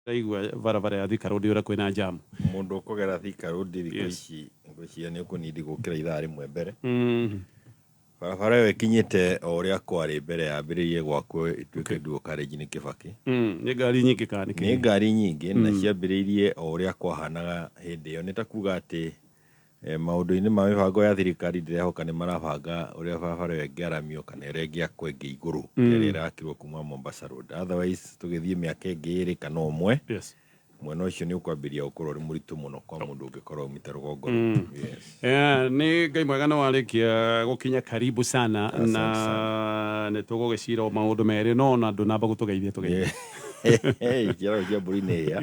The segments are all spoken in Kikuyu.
Ndaigua barabara ya Thika Road ũrĩa kwĩna jam. Mũndũ ũkũgera Thika Road thikũ ici ngwĩciria nĩ ũkũnindi gũkĩra ithaa rĩmwe mbere. Barabara ĩyo ĩkinyĩte o ũrĩa kwarĩ mbere yambĩrĩirie gwakwo ĩtuĩke dual carriage nĩ Kĩbakĩ. Nĩ ngari nyingĩ kana nĩ Nĩ kĩĩ? ngari nyingĩ na ciambĩrĩirie o ũrĩa kwahanaga hĩndĩ ĩyo. Nĩ ta kuga atĩ maũndũ-inĩ ma mĩbango ya thirikari ndĩrehoka nĩ marabanga ũrĩa barabara ĩyo ĩngĩaramio kana ĩrĩa ĩngĩakwo ĩngĩ igũrũ ĩrĩa ĩrakirwo kuma Mombasa Road. Otherwise tũgĩthiĩ mĩaka ĩngĩ ĩrĩ kana ũmwe mwena ũcio nĩ ũkwambĩrĩria gũkorwo ũrĩ mũritũ mũno kwa mũndũ ũngĩkorwo aumĩte rũgongo rũu. Yes. Nĩ Ngai mwega nĩ warĩkia gũkinya karibu sana. Asante. Na nĩ tũgũgĩcira o maũndũ merĩ no ona ndũnamba gũtũgeithia tũgeithie. Ciara cia mbũri nĩ hĩa.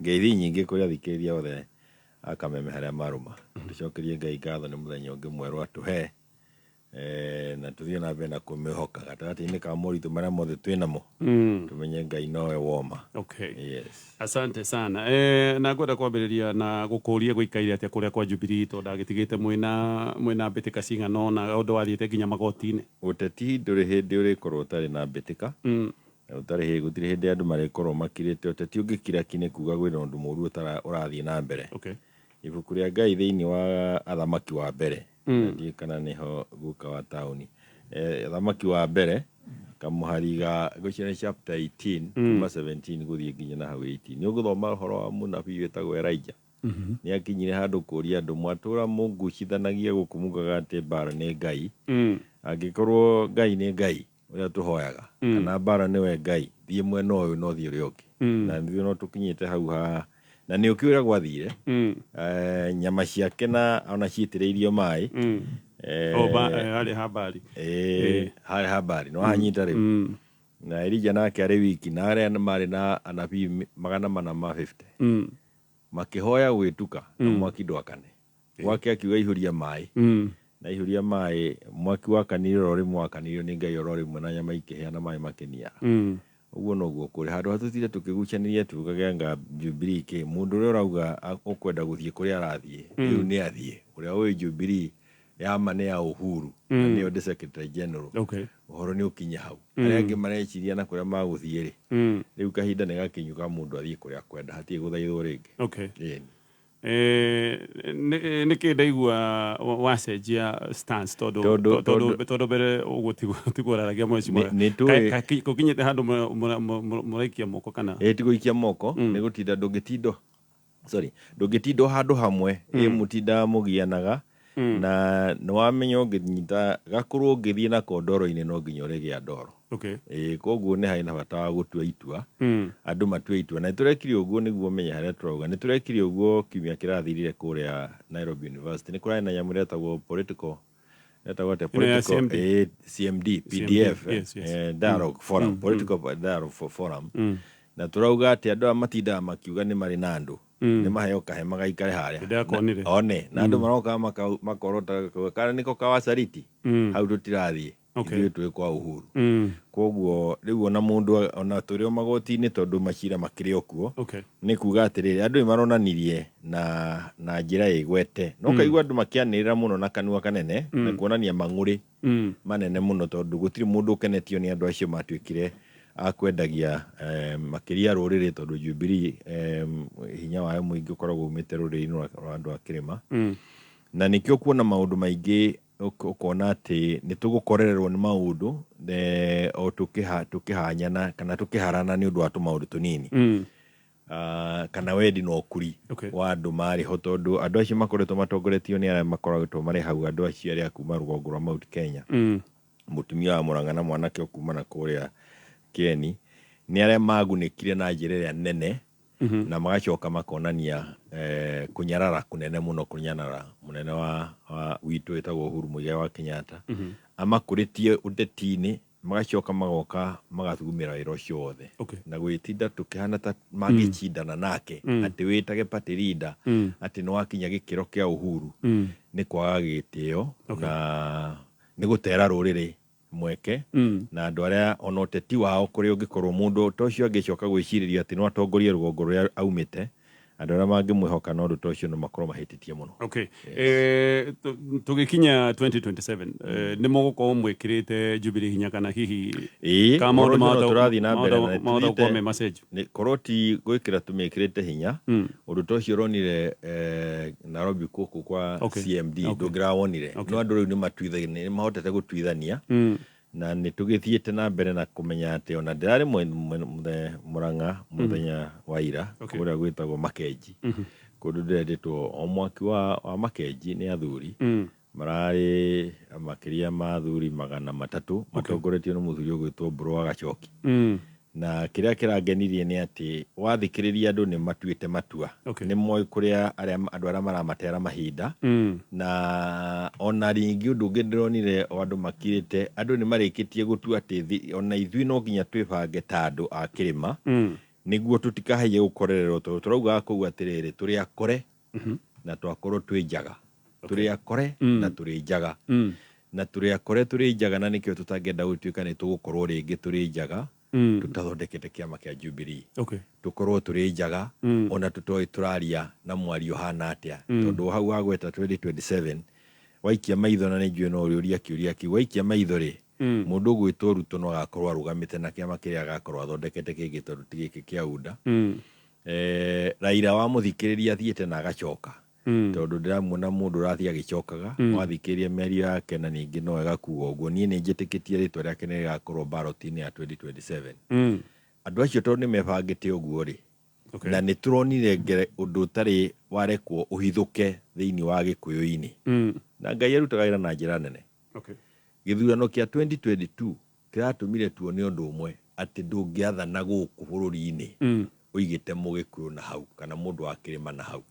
Ngeithi nyingĩ kũrĩ athikĩrĩria othe a Kameme harĩa marũma. Tũcokerie Ngai ngatho nĩ mũthenya ũngĩ mwerũ atũhe na tũthiĩ na mbere na kũmĩhoka gatagatĩ-inĩ ka moritũ marĩa mothe twĩ namo, tũmenye Ngai nowe woma. Yes. Asante sana. Na ngwenda kwambĩrĩria na gũkũria gũikaire atĩa kũrĩa kwa Jubilee tondũ ndagĩtigĩte mwĩna mbĩtĩka cigana ũna ũndũ wathiĩte nginya magoti-inĩ. Ũteti ndũrĩ hĩndĩ ũrĩkorwo ũtarĩ na mbĩtĩka. Na gũtarĩ hĩ gũtirĩ hĩndĩ andũ marĩkorwo makirĩte. Ũteti ũngĩkira ki nĩ kuga kwĩna ũndũ mũru ũrathiĩ na mbere. Ibuku rĩa Ngai thĩinĩ wa Athamaki wa mbere, ndiũĩ kana nĩho guka wa taũni, Athamaki wa mbere kamũhari ga ngwĩciria nĩ chapter 18 kuma 17 gũthiĩ nginya na hau 18, nĩ ũgũthoma ũhoro wa mũnabii wĩtagwo Elijah. Nĩ akinyire handũ kũria andũ, mwatũra mũngucithanagia gũkũ mugaga atĩ Baal nĩ Ngai, angĩkorwo Ngai nĩ Ngai ũrĩa tũhoyaga kana Baal nĩwe Ngai, thiĩ mwena ũyũ no thiĩ ũrĩa ũngĩ. Na ithuĩ no tũkinyĩte hau ha na nĩ ũkĩũĩ ũrĩa gwathire. Nyama ciake na ona ciitĩrĩirio maĩ. O harĩa ha Baali. Harĩa ha Baali nĩ wahanyita rĩu. Na Elija nake arĩ wiki na arĩa marĩ na anabii 450 makĩhoya gwĩtuka na mwaki ndwakane. Gwake akiuga ihũria maĩ na ihũria maĩ, mwaki wakanire oro rĩmwe, wakanirio nĩ Ngai oro rĩmwe, na nyama ikĩhĩa na maĩ makĩniara. Ũguo noguo kũrĩ handũ hatũtire tũkĩgucanĩria tugage anga Jubilee kĩ mũndũ ũrĩa ũrauga ũkwenda gũthiĩ kũrĩa arathiĩ rĩu nĩ athiĩ. Ũrĩa ũĩ Jubilee ya ma nĩ ya Uhuru na nĩyo the secretary general. Ũhoro nĩ ũkinye hau. Arĩa angĩ mareciria na kũrĩa magũthiĩ rĩ, rĩu kahinda nĩ gakinyu ka mũndũ athiĩ kũrĩa akwenda, hatirĩ gũthaithwo rĩngĩ. Ĩni. Nĩ kĩ ndaigua wacenjia stance tondũ Tondũ tondũ mbere ũguo tiguo ũraragia mheshimiwa? Nĩ tũĩ Gũkinyĩte handũ mũraikia moko kana? Ĩ ti gũikia moko, nĩ gũtinda ndũngĩtindwo, sorry, ndũngĩtindwo handũ hamwe ĩ mũtindaga mũgianaga na nĩ wamenya ũngĩnyita gakorwo ũngĩthiĩ nako ndoro-inĩ no nginya ũrĩgĩa ndoro. Ĩ koguo nĩ harĩ na bata wa gũtua itua, andũ matue itua, na nĩtũrekire ũguo nĩguo ũmenye harĩa tũrauga. Nĩ tũrekire ũguo kiumia kĩrathirire kũrĩa Nairobi University. Nĩ kũrarĩ na nyamũ ĩretagwo political, ĩretagwo atĩa? Ĩno ya Political CMD. CMD, PDF. CMD, yes. Dialogue forum, political dialogue forum. Na tũrauga atĩ andũ aya matindaga makiuga nĩ marĩ na andũ, nĩ maheo kahema gaikare harĩa. Nĩndakonire. One na andũ maroka makorota kana nĩko kawacariti hau tũtirathiĩ. Ithuĩ twĩ kwa Uhuru. Koguo rĩu ona mũndũ ona tũrĩ o magoti-inĩ tondũ macira makĩrĩ o kuo, nĩ kuga atĩrĩrĩ, andũ nĩ maronanirie na njĩra ĩgwete no kaigua andũ makĩanĩrĩra mũno na kanua kanene na kuonania mang'ũrĩ manene mũno tondũ gũtirĩ mũndũ ũkenetio nĩ andũ acio matuĩkire a kwendagia makĩria rũrĩrĩ tondũ Jubilee hinya wayo mũingĩ ũkoragwo umĩte rũrĩrĩ-inĩ rwa andũ a kĩrĩma. Na nĩkĩo kuona maũndũ maingĩ ũkona atĩ nĩ tũgũkorererwo nĩ maũndũ o tũkĩhanyana kana tũkĩharana nĩ ũndũ wa tũmaũndũ tũnini kana wendi na ũkuri wa andũ marĩ ho tondũ andũ acio makoretwo matongoretio nĩ arĩa makoretwo marĩ hau, andũ acio arĩa a kuma rũgongo rwa Mount Kenya, mũtumia wa Mũrang'a na mwanake o kuma na kũrĩa Kieni, nĩ arĩa magunĩkire na njĩra ĩrĩa nene na magacoka makonania kũnyarara kũnene mũno, kũnyarara mũnene wa witũ wĩtagwo Uhuru Muigai wa Kenyatta amakũrĩtie ũteti-inĩ, magacoka magoka magathugumĩra wĩra ũcio wothe na gwĩtinda tũkĩhana ta mangĩcindana nake atĩ wĩtage party leader atĩ nĩ wakinya gĩkĩro kĩa Uhuru nĩ kwaga gĩtĩo na nĩ gũtera rũrĩrĩ mweke na andũ arĩa ona ũteti wao kũrĩa ũngĩkorwo mũndũ ta ũcio angĩcoka gwĩcirĩria atĩ no atongorie rũgongo rũrĩa aumĩte. Andũ arĩa mangĩmwĩhoka na ũndũ ta ũcio no makorwo mahĩtĩtie mũno. Okay. Tũgĩkinya 2027, nĩ mũgũkorwo mwĩkĩrĩte Jubilee hinya kana hihi Ĩĩ, kana ũhoro maũndũ ũcio no mahota tũrathiĩ na mbere na mahota gũkorwo nĩtũthiĩte me macenjio? Nĩ korwo ti gwĩkĩra tũmĩkĩrĩte hinya, ũndũ ta ũcio ũronire Nairobi gũkũ kwa CMD ndũngĩrawonire. No andũ rĩu nĩ mahotete gũtuithania, na nĩ tũgĩthiĩte na mbere na kũmenya atĩ ona ndĩrarĩ Mũrang'a mũthenya wa ira, kũrĩa gwĩtagwo Makenji, kũndũ ndĩrendetwo o mwaki wa Makenji nĩ athuri, mararĩ makĩria ma athuri 300 matongoretio nĩ mũthuri ũgwĩtwo Mbũrũ wa Gachoki. Na kĩrĩa kĩrangenirie nĩ atĩ wathikĩrĩria andũ nĩ matuĩte matua. Nĩ moĩ kũrĩa andũ arĩa maramatera mahinda. Na ona rĩngĩ ũndũ ũngĩ ndĩronire o andũ makirĩte, andũ nĩ marĩkĩtie gũtua atĩ ona ithuĩ no nginya twĩbange ta andũ a kĩrĩma, nĩguo tũtikahaiye gũkorererwo, tondũ tũraugaga kũu atĩrĩrĩ, tũrĩ akore na twakorwo twĩ njaga. Tũrĩ akore na tũrĩ njaga. Na tũrĩ akore tũrĩ njaga, na nĩkĩo tũtangĩenda gũtuĩka nĩ tũgũkorwo rĩngĩ tũrĩ njaga, tũtathondekete kĩama kĩa Jubilee. Tũkorwo tũrĩ njaga, ona tũtoĩ tũraria na mwario hana atĩa. Tondũ hau wagweta 2027, waikia maitho, na nĩ njũĩ no ũrĩũria kĩũria kĩu, waikia maitho rĩ, mũndũ ũgwĩtwo Ruto no agakorwo arũgamĩte na kĩama kĩrĩa agakorwo athondekete kĩngĩ, tondũ ti gĩkĩ kĩa UDA. Raila wamũthikĩrĩria athiĩte na agacoka, tondũ ndĩramuona mũndũ ũrathiĩ agĩcokaga, wathikĩrĩria mĩario yake, na ningĩ no wega kuga ũguo, niĩ nĩ njĩtĩkĩtie rĩtwa rĩake nĩ rĩgakorwo ballot-inĩ ya 2027. Andũ acio tondũ nĩ mebangĩte ũguo rĩ, na nĩ tũronire ũndũ ũtarĩ warekwo ũhithũke thĩinĩ wa gĩkũyũ-inĩ, na Ngai arutaga wĩra na njĩra nene. Gĩthurano kĩa 2022 kĩratũmire tuone ũndũ ũmwe, atĩ ndũngĩathana gũkũ bũrũri-inĩ ũigĩte mũgĩkũyũ na hau kana mũndũ wa kĩrĩma na hau.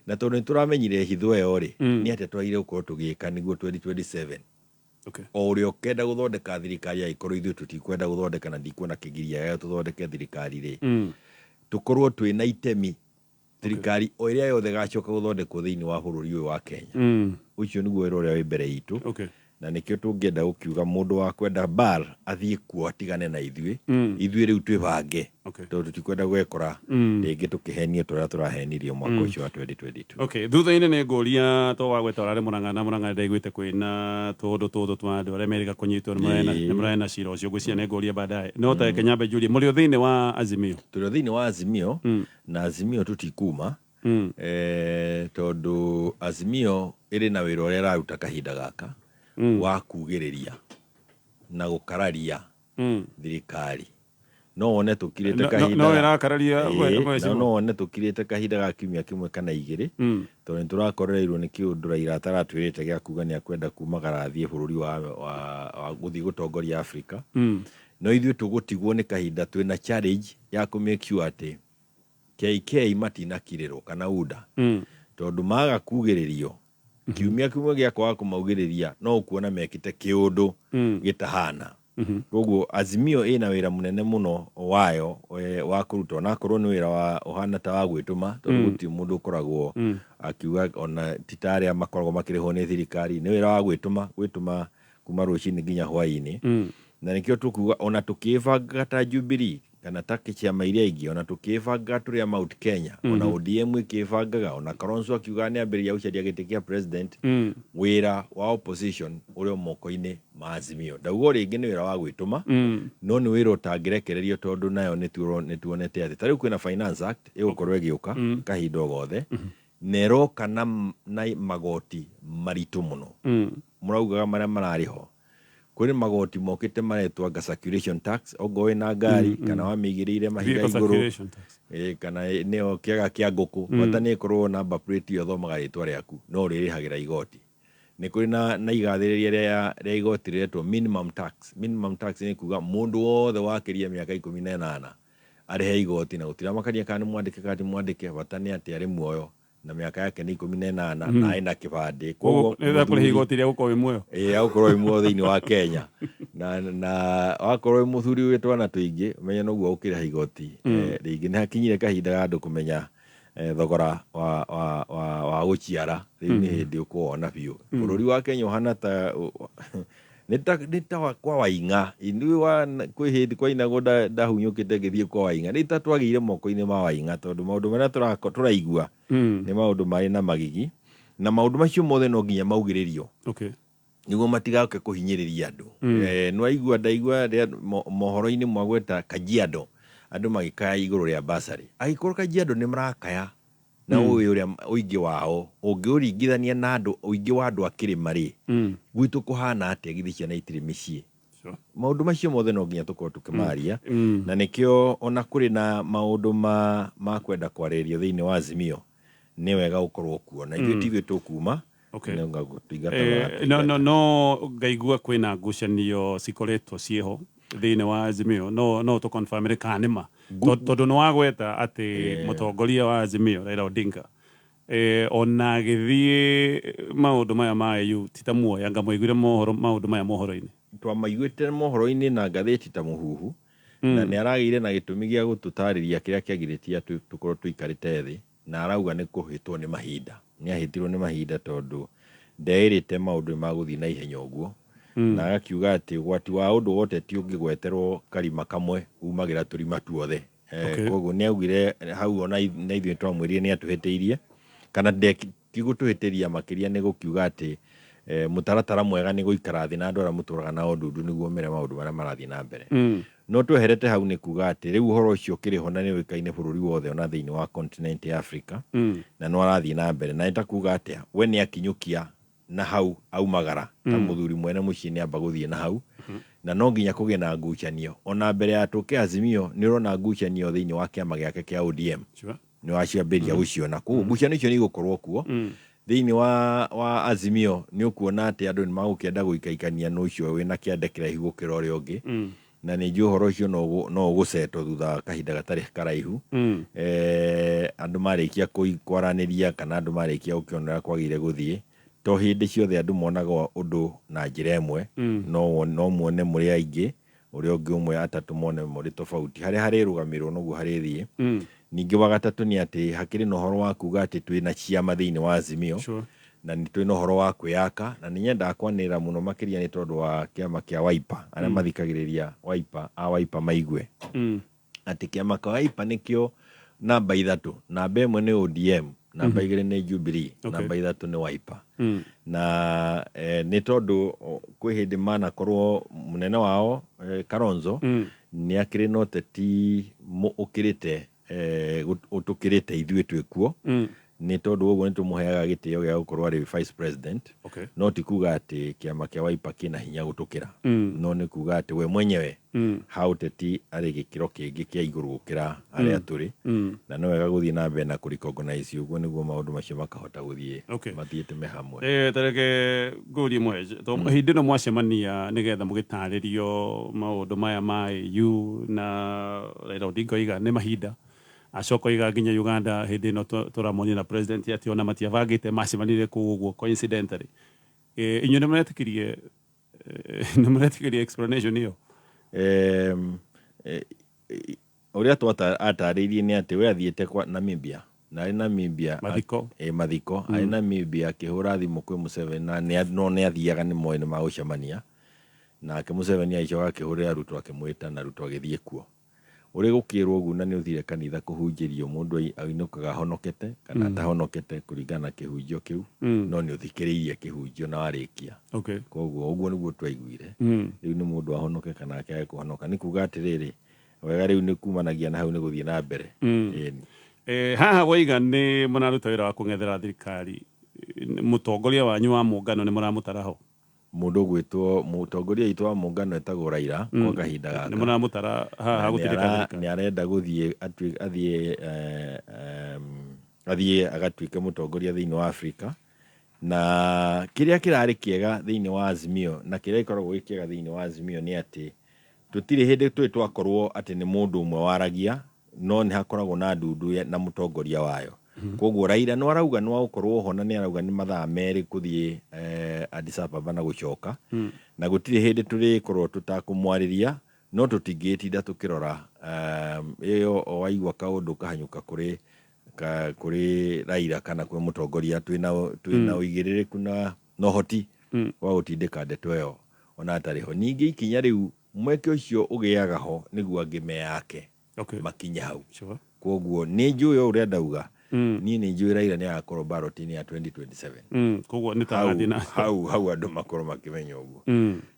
Na tondũ nĩ tũramenyire hitho ĩyo rĩ, nĩ atĩa twagĩrĩire gũkorwo tũgĩka nĩguo 2027 o ũrĩa ũkenda gũthondeka thirikari, angĩkorwo ithuĩ tũtikwenda gũthondeka na ndikuona kĩgiria gĩa tũthondeke thirikari rĩ, tũkorwo twĩna itemi thirikari o ĩrĩa yothe ĩgacoka gũthondekwo thĩinĩ wa bũrũri ũyũ wa Kenya. Ũcio nĩguo wĩra ũrĩa wĩ mbere itũ, na nĩkĩo tũngĩenda gũkiuga mũndũ wa kwenda bar athiĩ kuo atigane na ithuĩ, ithuĩ rĩu twĩbange, tondũ tũtikwenda gwekora rĩngĩ tũkĩhenio tũrĩa tũrahenirio mwaka ũcio wa 2022. Okay, thutha-inĩ nĩ ngũria to wagweta ũrarĩ Mũrang'a, na Mũrang'a ndaiguĩte kwĩna tũũndũ tũtũ twa andũ arĩa merĩga kũnyitwo, nĩ mũrarĩ na cira ũcio, ngwĩciria nĩ ngũria baadaye, no ta reke nyambe njurie, mũrĩ o thĩinĩ wa Azimio? Tũrĩ o thĩinĩ wa Azimio, na Azimio tũtikuma, tondũ Azimio ĩrĩ na wĩra ũrĩa ĩraruta kahinda gaka wa kugĩrĩria na gũkararia thirikari. No wone tũkirĩte kahinda no ĩrakararia na no wone tũkirĩte kahinda ga kiumia kĩmwe kana igĩrĩ, tondũ nĩ tũrakorereirwo nĩ kĩũndũ Raila ataratwĩrĩte gĩa kuga nĩ akwenda kumagara athiĩ bũrũri wa gũthiĩ gũtongoria Afrika. No ithuĩ tũgũtigwo nĩ kahinda twĩna challenge ya kũ make sure atĩ KK matinakirĩrwo kana UDA, tondũ maga kugĩrĩrio kiumia kĩmwe gĩa kwaga kũmaugĩrĩria, no ũkuona mekĩte kĩũndũ gĩtahana. Koguo Azimio ĩna wĩra mũnene mũno wayo wa kũruta, onakorwo nĩ wĩra wa ũhana ta wa gwĩtũma, tondũ gũtirĩ mũndũ ũkoragwo akiuga, ona ti ta arĩa makoragwo makĩrĩhwo nĩ thirikari. Nĩ wĩra wa gwĩtũma kuma rũcinĩ nginya hwaĩ-inĩ, na nĩkĩo tũkuga ona tũkĩĩbangaga ta Jubilee kana ta ciama iria ingĩ, ona tũkĩĩbangaga tũrĩ a Mount Kenya, ona ODM ĩkĩĩbangaga, ona Kalonzo akiuga nĩ ambĩrĩria gũcaria gĩtĩ kĩa president, wĩra wa opposition ũrĩ o moko-inĩ ma Azimio. Ndauga o rĩngĩ nĩ wĩra wa gwĩtũma, no nĩ wĩra ũtangĩrekererio, tondũ nayo nĩ tuonete atĩ ta rĩu kwĩna Finance Act ĩgũkorwo ĩgĩũka kahinda o gothe, na ĩroka na magoti maritũ mũno. Mũraugaga marĩa mararĩ ho, kũrĩ magoti mokĩte maretwo anga circulation tax, ongorwo wĩna ngari kana wamĩigĩrĩire mahiga Vehicle igũrũ circulation tax. Kana nĩyo kĩaga kĩa ngũkũ, bata nĩ ĩkorwo number plate ĩyo ĩthomaga rĩtwa rĩaku, no ũrĩrĩhagĩra igoti. Nĩ kũrĩ na igathĩrĩria rĩa igoti rĩretwo minimum tax. Minimum tax nĩ kuga mũndũ wothe wakĩria mĩaka 18 arĩhe igoti, na gũtiramakania kana nĩ mwandĩke kana ti mwandĩke, bata nĩ atĩ arĩ muoyo na mĩaka yake nĩ 18 na ena kĩbandĩ. Koguo nĩ kũrĩha igoti rĩa gũkorwo wĩ muoyo. Ĩĩ, agũkorwo wĩ muoyo thĩinĩ wa Kenya, na wakorwo wĩ mũthuri wĩ twana tũingĩ, ũmenye noguo ũkĩrĩha igoti. Rĩngĩ nĩ hakinyire kahinda ga andũ kũmenya thogora wa gũciara, rĩu nĩ hĩndĩ ũkũwona biũ. Bũrũri wa Kenya ũhana ta Nĩ ta kwa Waing'a, ithuĩ wa kwĩ hĩndĩ kwainagwo ndahunyũkĩte ngĩthiĩ kwa Waing'a, nĩ ta twagĩire moko-inĩ ma Waing'a tondũ maũndũ marĩa tũraigua nĩ maũndũ marĩ na magigi, na maũndũ macio mothe no nginya maugĩrĩrio nĩguo matigoke kũhinyĩrĩria andũ. Nĩwaigua ndaigua mohoro-inĩ mwagweta Kajiado, andũ magĩkaya igũrũ rĩa bursary. Angĩkorwo Kajiado nĩ marakaya na ũĩ ũrĩa ũingĩ wao ũngĩũringithania na andũ ũingĩ wa andũ a kĩrĩma rĩ, gwitũ kũhana atĩa githĩ ciana itirĩ mĩciĩ? Maũndũ macio mothe no nginya tũkorwo tũkĩmaria, na nĩkĩo ona kũrĩ na maũndũ ma kwenda kwarĩrĩrio thĩinĩ wa Azimio, nĩ wega gũkorwo kuo, na ithuĩ ti ithuĩ tũkuma. Okay. Nĩ tũingata No, magatũingata. No ngaigua kwĩna ngucanio cikoretwo ciĩho thĩinĩ wa Azimio, no tũ confirm kana nĩ ma? Tondũ nĩ wagweta atĩ mũtongoria wa Azimio Raila Odinga ona agĩthiĩ maũndũ maya ma AU ti ta muoya, anga mwaiguire mohoro maũndũ maya mohoro-inĩ? Twamaiguĩte mohoro-inĩ na ngathĩti ta mũhuhu, na nĩ aragĩire na gĩtũmi gĩa gũtũtarĩria kĩrĩa kĩagirĩtie tũkorwo tũikarĩte thĩ, na arauga nĩ kũhĩtwo nĩ mahinda, nĩ ahĩtirwo nĩ mahinda tondũ ndeĩrĩte maũndũ nĩ magũthiĩ na ihenya ũguo, na agakiuga atĩ ũgwati wa ũndũ wa ũteti ũngĩgweterwo karima kamwe umagĩra tũrima tuothe. Koguo nĩ augire hau ona na ithuĩ twamwĩrire nĩ atũhĩtĩirie, kana ti gũtũhĩtĩria makĩria, nĩ gũkiuga atĩ mũtaratara mwega nĩ gũikara thĩ na andũ arĩa mũtũraga nao ndundu nĩguo mere maũndũ marĩa marathiĩ na mbere. No tweherete hau nĩ kuga atĩ rĩu ũhoro ũcio ũkĩrĩ ho na nĩ ũĩkaine bũrũri wothe ona thĩinĩ wa continent ya Africa, na no arathiĩ na mbere, na nĩ ta kuga atĩa, we nĩ akinyũkia na hau aumagara ta mũthuri mwene mũciĩ nĩ amba gũthiĩ na hau, na no nginya kũgĩe na ngucanio. Ona mbere ya tũke Azimio nĩ ũrona ngucanio thĩinĩ wa kĩama gĩake kĩa ODM. Nĩ waciambĩrĩria gũciona, koguo ngucanio icio nĩ igũkorwo kuo thĩinĩ wa Azimio. Nĩ ũkuona atĩ andũ nĩ magũkĩenda gũikaikania na ũcio wĩna kĩande kĩraihu gũkĩra ũrĩa ũngĩ, na nĩ njũĩ ũhoro ũcio no ũgũcetwo thutha wa kahinda gatarĩ karaihu, andũ marĩkia kwaranĩria kana andũ marĩkia gũkĩona ũrĩa kwagĩrĩire gũthiĩ, to hĩndĩ ciothe andũ monaga ũndũ na njĩra ĩmwe. No muone mũrĩ aingĩ, ũrĩa ũngĩ ũmwe atatũ mone mũrĩ tofauti, harĩa harĩrũgamĩrwo noguo harĩthiĩ. Ningĩ wa gatatũ nĩ atĩ hakĩrĩ na ũhoro wa kuga atĩ twĩna ciama thĩinĩ wa Azimio, na nĩ twĩna ũhoro wa kwĩyaka, na nĩ nyendaga kwanĩrĩra mũno makĩria nĩ tondũ wa kĩama kĩa Wiper, arĩa mathikagĩrĩria Wiper, a Wiper maigue atĩ kĩama kĩa Wiper nĩkĩo namba 3. Namba 1 nĩ ODM, namba 2 nĩ Jubilee, namba 3 nĩ Wiper. Na nĩ tondũ kwĩ hĩndĩ manakorwo mũnene wao Kalonzo nĩ akĩrĩ na ũteti ũkĩrĩte ũtũkĩrĩte ithuĩ twĩ kuo, nĩ tondũ ũguo nĩ tũmũheaga gĩtĩo gĩa gũkorwo arĩ vice president. No ti kuga atĩ kĩama kĩa Wiper kĩna hinya gũtũkĩra, no nĩ kuga atĩ we mwenyewe ha ũteti arĩ gĩkĩro kĩngĩ kĩa igũrũ gũkĩra arĩa tũrĩ, na no wega gũthiĩ na mbere na kũ recognize ũguo nĩguo maũndũ macio makahota gũthiĩ mathiĩte me hamwe. Tareke ngũrie Mũheje, to hĩndĩ ĩno mwacemania nĩgetha mũgĩtarĩrio maũndũ maya ma AU, na Raila Odinga oiga nĩ mahinda, acoka oiga nginya Uganda hĩndĩ ĩno tũramonire na president atĩ ona matiabangĩte, macemanire kũu ũguo coincidentally. Inyuĩ nĩ mũretĩkĩrie explanation ĩyo? Ũrĩa atarĩirie nĩ atĩ we athiĩte kwa Namibia, na arĩ Namibia Mathiko. Mathiko. Arĩ Namibia akĩhũra thimũ kwĩ Museveni, na no nĩ athiaga, nĩ moĩ nĩ magũcemania nake. Museveni agĩcoka akĩhũrĩra Ruto akĩmwĩta, na Ruto agĩthiĩ kuo. Ũrĩ gũkĩrwo ũguo na nĩ ũthire kanitha kũhunjĩrio, mũndũ ainũkaga ahonokete kana atahonokete kũringana na kĩhunjio kĩu, no nĩ ũthikĩrĩirie kĩhunjio na warĩkia. Koguo ũguo nĩguo twaiguire. Rĩu nĩ mũndũ ahonoke kana akĩage kũhonoka, nĩ kuga atĩrĩrĩ, wega rĩu nĩ kumanagia na hau nĩ gũthiĩ na mbere. Ĩni. Haha waiga nĩ mũraruta wĩra wa kũng'ethera thirikari. Mũtongoria wanyu wa mũngano nĩ mũramũtara ho? Mũndũ ũgwĩtwo mũtongoria witũ wa mũngano etagwo Raila kwa kahinda Nĩ gaka. mũramũtara haha Na nĩ gũtirĩka thirikari? Nĩ arenda gũthiĩ athiĩ agatuĩke mũtongoria thĩinĩ wa Afrika, na kĩrĩa kĩrarĩ kĩega thĩinĩ wa Azimio na kĩrĩa gĩkoragwo gĩ kĩega thĩinĩ wa Azimio nĩ atĩ tũtirĩ hĩndĩ tũrĩ twakorwo atĩ nĩ mũndũ ũmwe waragia, no nĩ hakoragwo na ndundu na mũtongoria wayo. Koguo Raila no arauga nĩ wa gũkorwo ho, na nĩ arauga nĩ mathaa 2 kũthiĩ Addis Ababa na gũcoka, na gũtirĩ hĩndĩ tũrĩkorwo tũtakũmwarĩria, no tũtingĩtinda tũkĩrora ĩyo. Waigua kaũndũ kahanyũka kũrĩ Raila kana kwĩ mũtongoria, twĩna ũigĩrĩrĩku na ũhoti wa gũtindĩka ndeto ĩyo. Ona atarĩ ho. Ningĩ ikinya rĩu, mweke ũcio ũgĩaga ho nĩguo angĩ meyake makinye hau. Kwoguo nĩ njũĩ o ũrĩa ndauga, niĩ nĩ njũĩ Raila nĩ agakorwo ballot-inĩ ya 2027. Koguo nĩ ta Hau agathiĩ na hau andũ makorwo makĩmenya ũguo.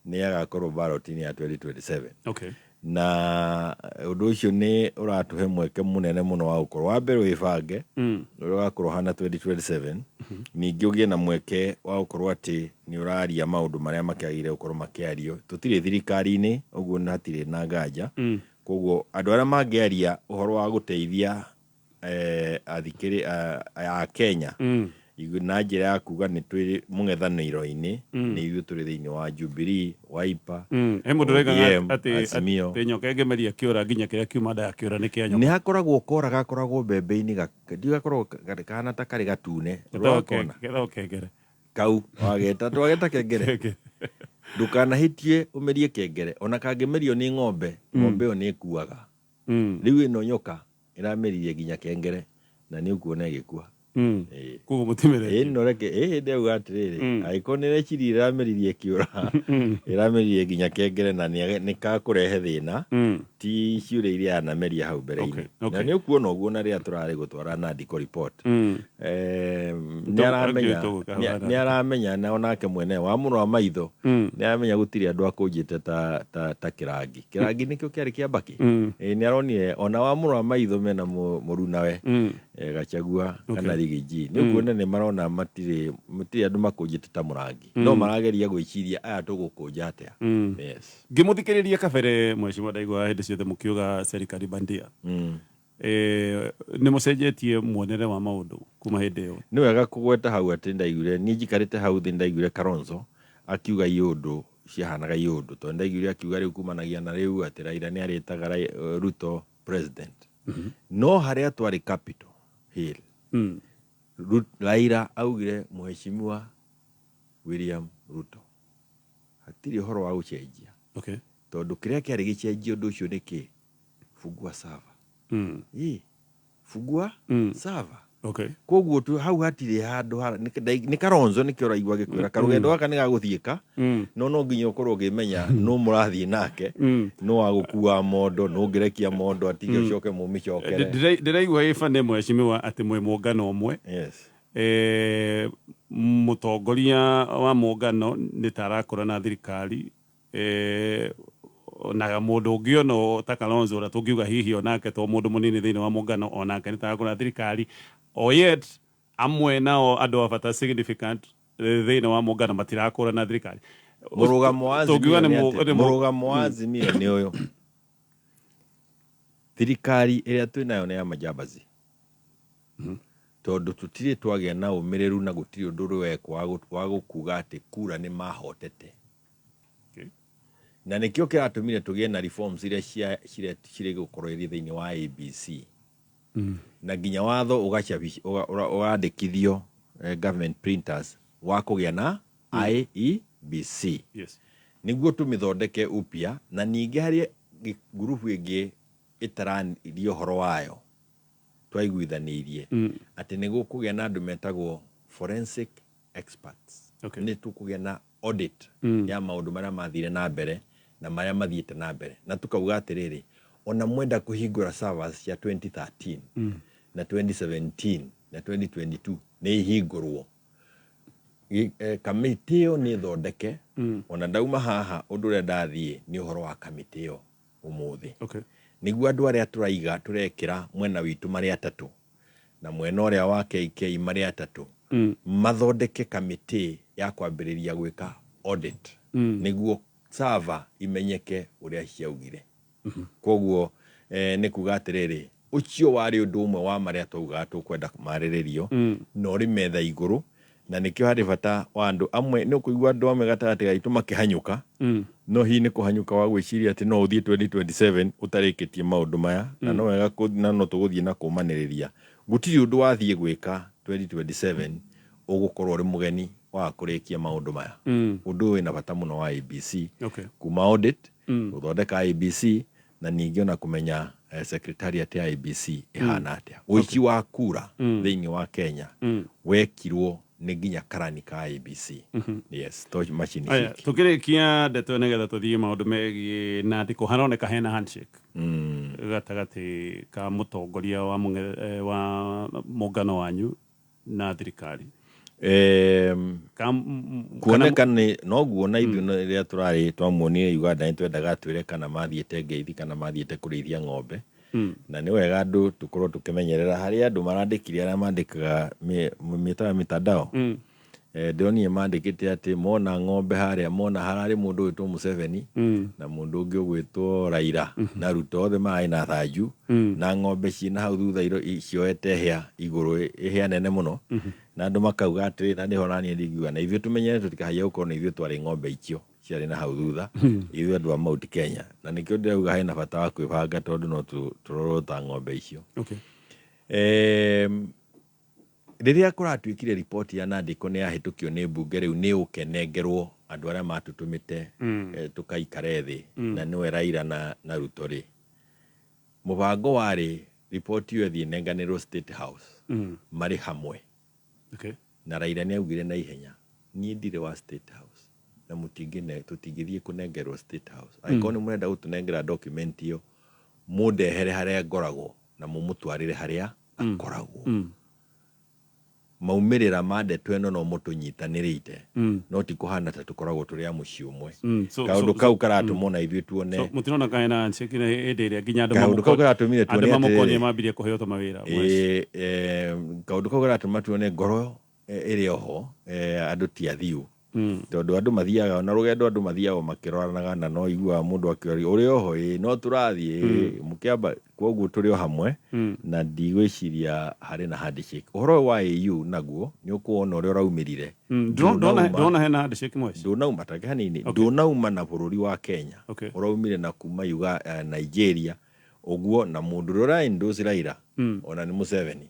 Nĩ agakorwo ballot-inĩ ya 2027. Na ũndũ ũcio nĩ ũratũhe mweke mũnene mũno wa gũkorwo wa mbere wĩbange ũrĩa ũgakorwo ũhana 2027. Ningĩ ũgĩe na mweke wa gũkorwo atĩ nĩ ũraria maũndũ marĩa makĩagĩrĩire gũkorwo makĩario. Tũtirĩ thirikari-inĩ, ũguo hatirĩ na nganja. Koguo andũ arĩa mangĩaria ũhoro wa gũteithia athikĩrĩ a Kenya na njĩra ya kuga nĩ twĩ mũng'ethanĩro-inĩ, nĩ ithuĩ tũrĩ thĩinĩ wa Jubilee, Wiper, He mũndũ ũraugaga ODM, atĩ Azimio. Atĩ nyoka ĩngĩmeria kĩũra nginya kĩrĩa kiuma nda ya kĩũra nĩ kĩa Nĩ nyoka. hakoragwo kora gakoragwo mbembe-inĩ, ndiũĩ gakoragwo kahana ta karĩ gatune. Getagwo Ũrakona? Getagwo kengere. Kau wageta twageta kengere. Kengere. Ndũkanahĩtie ũmerie kengere, ona kangĩmerio nĩ ng'ombe, ng'ombe ĩyo nĩ ĩkuaga. Rĩu ĩno nyoka ĩrameririe nginya kengere na nĩ ũkuona ĩgĩkua. Ĩĩ. Koguo mũtimeretie. Ĩno reke ĩĩ ndauga atĩrĩrĩ, angĩkorwo nĩ ĩreciria ĩrameririe kĩũra, ĩrameririe nginya kengere na nĩ kakũrehe thĩna, ti ciũria iria yanameria hau mbere-inĩ. Na nĩ ũkuona ũguo na rĩrĩa tũrarĩ gũtwara Nandiko report. Nĩ aramenya, Tũgũka nĩ aramenya na onake mwene wa mũrora maitho nĩ aramenya gũtirĩ andũ akũnjĩte ta Kĩrangi. Kĩrangi nĩkĩo kĩarĩ kĩa Mbakĩ. Nĩ aronire ona wa mũrora maitho mena mũrunawe Gachagua kana Riggy G. Nĩ ũkuona nĩ marona matirĩ matirĩ andũ makũnjĩte ta Mũrangi. No marageria gwĩciria aya tũgũkũnja atĩa. Yes. Ngĩmũthikĩrĩria kabere, mheshimiwa, ndaigua hĩndĩ ciothe mũkiuga serikali bandia. Nĩ mũcenjetie muonere wa maũndũ kuma hĩndĩ ĩyo? Nĩ wega kũgweta hau atĩ ndaiguire niĩ njikarĩte hau thĩ, ndaiguire Kalonzo akiuga iũndũ ciahanaga iũndũ, tondũ ndaiguire akiuga rĩu kumanagia na rĩu atĩ Raila nĩ arĩtaga Ruto president. No harĩa twarĩ Capitol Hill, Raila augire Mheshimiwa William Ruto, hatirĩ ũhoro wa gũcenjia. Tondũ kĩrĩa kĩarĩ gĩcenjio ũndũ ũcio nĩ kĩ fungua server. Ĩ fungua server. Koguo tu hau hatirĩ handũ nĩ Kalonzo nĩkĩo ũraigua gĩkwĩra karũgendo gaka nĩ gagũthiĩka, no nginya ũkorwo ũkĩmenya nũ mũrathiĩ nake, nũ wa gũkua mondo, nũ ũngĩrekia mondo atige ũcoke mũmĩcokere. Ndĩraigua ĩba nĩ mheshimiwa atĩ mwĩ mũngano ũmwe. Yes. Mũtongoria wa mũngano nĩ ta arakũra na thirikari, na mũndũ ũngĩ ono ta Kalonzo ũrĩa tũngiuga hihi onake to mũndũ mũnini thĩinĩ wa mũngano, onake nĩ ta arakũra na thirikari, o yet amwe nao andũ a bata significant thĩinĩ wa mũngano matirakũra na thirikari. Mũrũgamo wa Tũngiuga Azimio nĩ nĩ atĩ nĩ mũrũgamo wa Azimio nĩ ũyũ: thirikari ĩrĩa twĩ nayo nĩ ya majambazi, tondũ tũtirĩ twagĩa na ũmĩrĩru na gũtirĩ ũndũ ũrĩ wekwo wa gũkuga atĩ kura nĩ mahotete. Na nĩkĩo kĩratũmire tũgĩe na reforms iria cirĩ gũkorwo irĩ thĩinĩ wa ABC, na nginya watho ũgandĩkithio government printers wa kũgĩa na IEBC nĩguo tũmĩthondeke upya. Na ningĩ harĩ ngurubu ĩngĩ ĩtaranirie ũhoro wayo twaiguithanĩirie atĩ nĩ gũkũgĩa na andũ metagwo forensic experts. Nĩ tũkũgĩa na audit ya maũndũ marĩa mathire na mbere na marĩa mathiĩte na mbere, na tukauga atĩrĩrĩ, ona mwenda kũhingũra servers cia 2013 na 2017 na 2022 nĩ ihingũrwo. Kamĩtĩ ĩyo nĩ thondeke. Ona ndauma haha, ũndũ ũrĩa ndathiĩ nĩ ũhoro wa kamĩtĩ ĩyo ũmũthĩ, nĩguo andũ arĩa tũraiga tũrekĩra mwena witũ marĩ atatũ na mwena ũrĩa wa KK marĩ atatũ, mathondeke kamĩtĩ ya kwambĩrĩria gwĩka audit nĩguo server imenyeke ũrĩa ciaugire. Koguo nĩ kuga atĩrĩrĩ, ũcio warĩ ũndũ ũmwe wa marĩa twaugaga tũkwenda marĩrĩrio na ũrĩ metha igũrũ, na nĩkĩo harĩ bata wa andũ amwe. Nĩ ũkũigua andũ amwe gatagatĩ gaitũ makĩhanyũka, no hihi nĩ kũhanyũka wa gwĩciria atĩ no ũthiĩ 2027 ũtarĩkĩtie maũndũ maya, na no wega na no tũgũthiĩ na kũmanĩrĩria. Gũtirĩ ũndũ wathiĩ gwĩka 2027 ũgũkorwo ũrĩ mũgeni wa kũrĩkia maũndũ maya. Ũndũ ũyũ wĩna bata mũno wa ABC, kuma audit, gũthondeka IEBC, na ningĩ ona kũmenya secretariat ya IEBC ĩhana atĩa. Ũici wa kura thĩinĩ wa Kenya wekirwo Nĩ nginya karani ka IEBC, yes, to macini Aya, ciki. Tukĩrĩkia ndeto nĩgetha tũthiĩ maũndũ megiĩ NADCO, haroneka hena handshake gatagatĩ ka mũtongoria wa wa mũngano wanyu na thirikari. Kuoneka nĩ noguo na ithuĩ rĩrĩa tũrarĩ twamuonire Uganda, nĩ twendaga twĩre kana mathiĩte ngeithi kana mathiĩte kũrĩithia ng'ombe. Na nĩ wega andũ tũkorwo tũkĩmenyerera harĩa andũ marandĩkire, arĩa mandĩkaga mĩtaga mitandao. Ndĩronire mandĩkĩte atĩ mona ng'ombe harĩa, mona hararĩ mũndũ ũgwĩtwo Museveni na mũndũ ũngĩ ũgwĩtwo Raila na Ruto, othe mararĩ na thanju na ng'ombe ciĩna hau thutha cioete hĩa igũrũ, hĩa nene mũno, na andũ makauga atĩrĩ, na nĩho naniĩ ndingiuga na ithuĩ tũmenyere tũtikahaiye gũkorwo nĩ ithuĩ twarĩ ng'ombe icio ciarĩ na hau thutha, ithuĩ andũ a Mount Kenya. Na nĩkĩo ndĩrauga hena bata wa kwĩbanga, tondũ no tũrorwo ta ng'ombe icio. Rĩrĩa kũratuĩkire riboti ya NADCO nĩ yahĩtũkio nĩ mbunge, rĩu nĩ ũkenengerwo andũ arĩa matũtũmĩte tũkaikare thĩ na nĩwe Raila na Ruto rĩ, mũbango warĩ riboti ĩyo ĩthiĩ ĩnenganĩrwo State House marĩ hamwe. Na Raila nĩ augire na ihenya, "Niĩ ndirĩ wa State House na mũtingĩne tũtingĩthiĩ kũnengerwo State House. Angĩkorwo nĩ mũrenda gũtũnengera document ĩyo, mũndehere harĩa ngoragwo na mũmũtwarĩre harĩa akoragwo." Maumĩrĩra ma ndeto ĩno no mũtũnyitanĩrĩte, no ti kũhana ta tũkoragwo tũrĩ a mũciĩ ũmwe. Kaũndũ kau karatũma ona ithuĩ tuone So mũtirona kana hena handshake na hĩndĩ ĩrĩa nginya andũ Kaũndũ kau karatũmire andũ tuone mamũkonie atĩrĩrĩ, mambirie kũheo tũmawĩra mweci. Ĩĩ, kaũndũ kau karatũma tuone ngoro ĩrĩ oho, andũ ti athiu, tondũ andũ mathiaga na rũgendo, andũ mathiaga makĩroranaga, na no iguaga mũndũ akĩoria, "Ũrĩ oho?" "Ĩĩ." "No tũrathiĩ?" "Ĩĩ." Mũkĩamba koguo tũrĩ o hamwe na ndigwĩciria harĩ na handshake. Ũhoro ũyũ wa AU naguo nĩ ũkuona ũrĩa ũraumĩrire. Ndona hena handshake mweci. Ndũnauma take hanini, ndũnauma na bũrũri wa Kenya. Ũraumire na kuma Nigeria ũguo, na mũndũ ũrĩa ũra endorse Raila ona nĩ Museveni.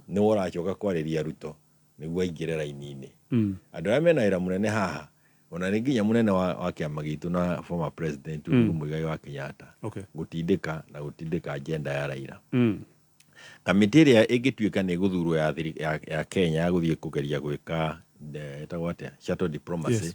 Nĩwe ũracoka kwarĩria Ruto nĩguo aingĩre raini-inĩ. Andũ arĩa mena wĩra mũnene haha ona nĩ nginya mũnene wa kĩama gitũ na former president Uhuru Muigai wa Kenyatta gũtindĩka na gũtindĩka agenda ya Raila. Kamĩtĩ ĩrĩa ĩngĩtuĩka nĩ ĩgũthurwo ya Kenya ya gũthiĩ kũgeria gwĩka ĩtagwo atĩa, shuttle diplomacy,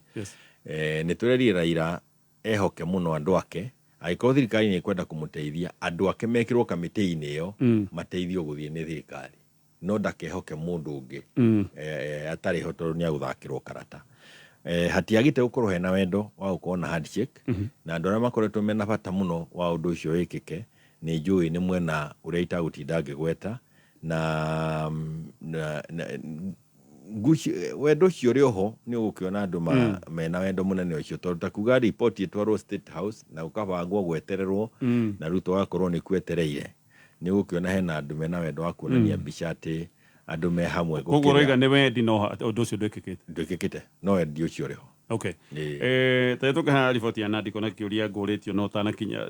nĩ tũrerire Raila ehoke mũno andũ ake. Angĩkorwo thirikari nĩ ĩkwenda kũmũteithia, andũ ake mekĩrwo kamĩtĩ-inĩ ĩyo, mateithio gũthiĩ nĩ thirikari, no ndakehoke mũndũ ũngĩ atarĩ ho, tondũ nĩ agũthakĩrwo karata. Hatiagĩte gũkorwo hena wendo wa gũkorwo na handshake, na andũ arĩa makoretwo mena bata mũno wa ũndũ ũcio wĩkĩke nĩ njũĩ nĩ mwena ũrĩa itagũtinda ngĩgweta na wendo ũcio ũrĩ oho. Nĩ ũgũkĩona andũ mena wendo mũnene ũcio, tondũ ta kuga riboti ĩtwarwo State House na gũkabangwo gwetererwo na Ruto agakorwo nĩ kwetereire, nĩ ũgũkĩona hena andũ mena wendo wa kuonania mbica atĩ andũ me hamwe. Koguo ũroiga nĩ wendi, no ũndũ ũcio ndwĩkĩkĩte. Ndwĩkĩkĩte, no wendi ũcio ũrĩ ho. Ta tũkaha riboti ya NADCO na kĩũria ngũrĩtio no ũtanakinya.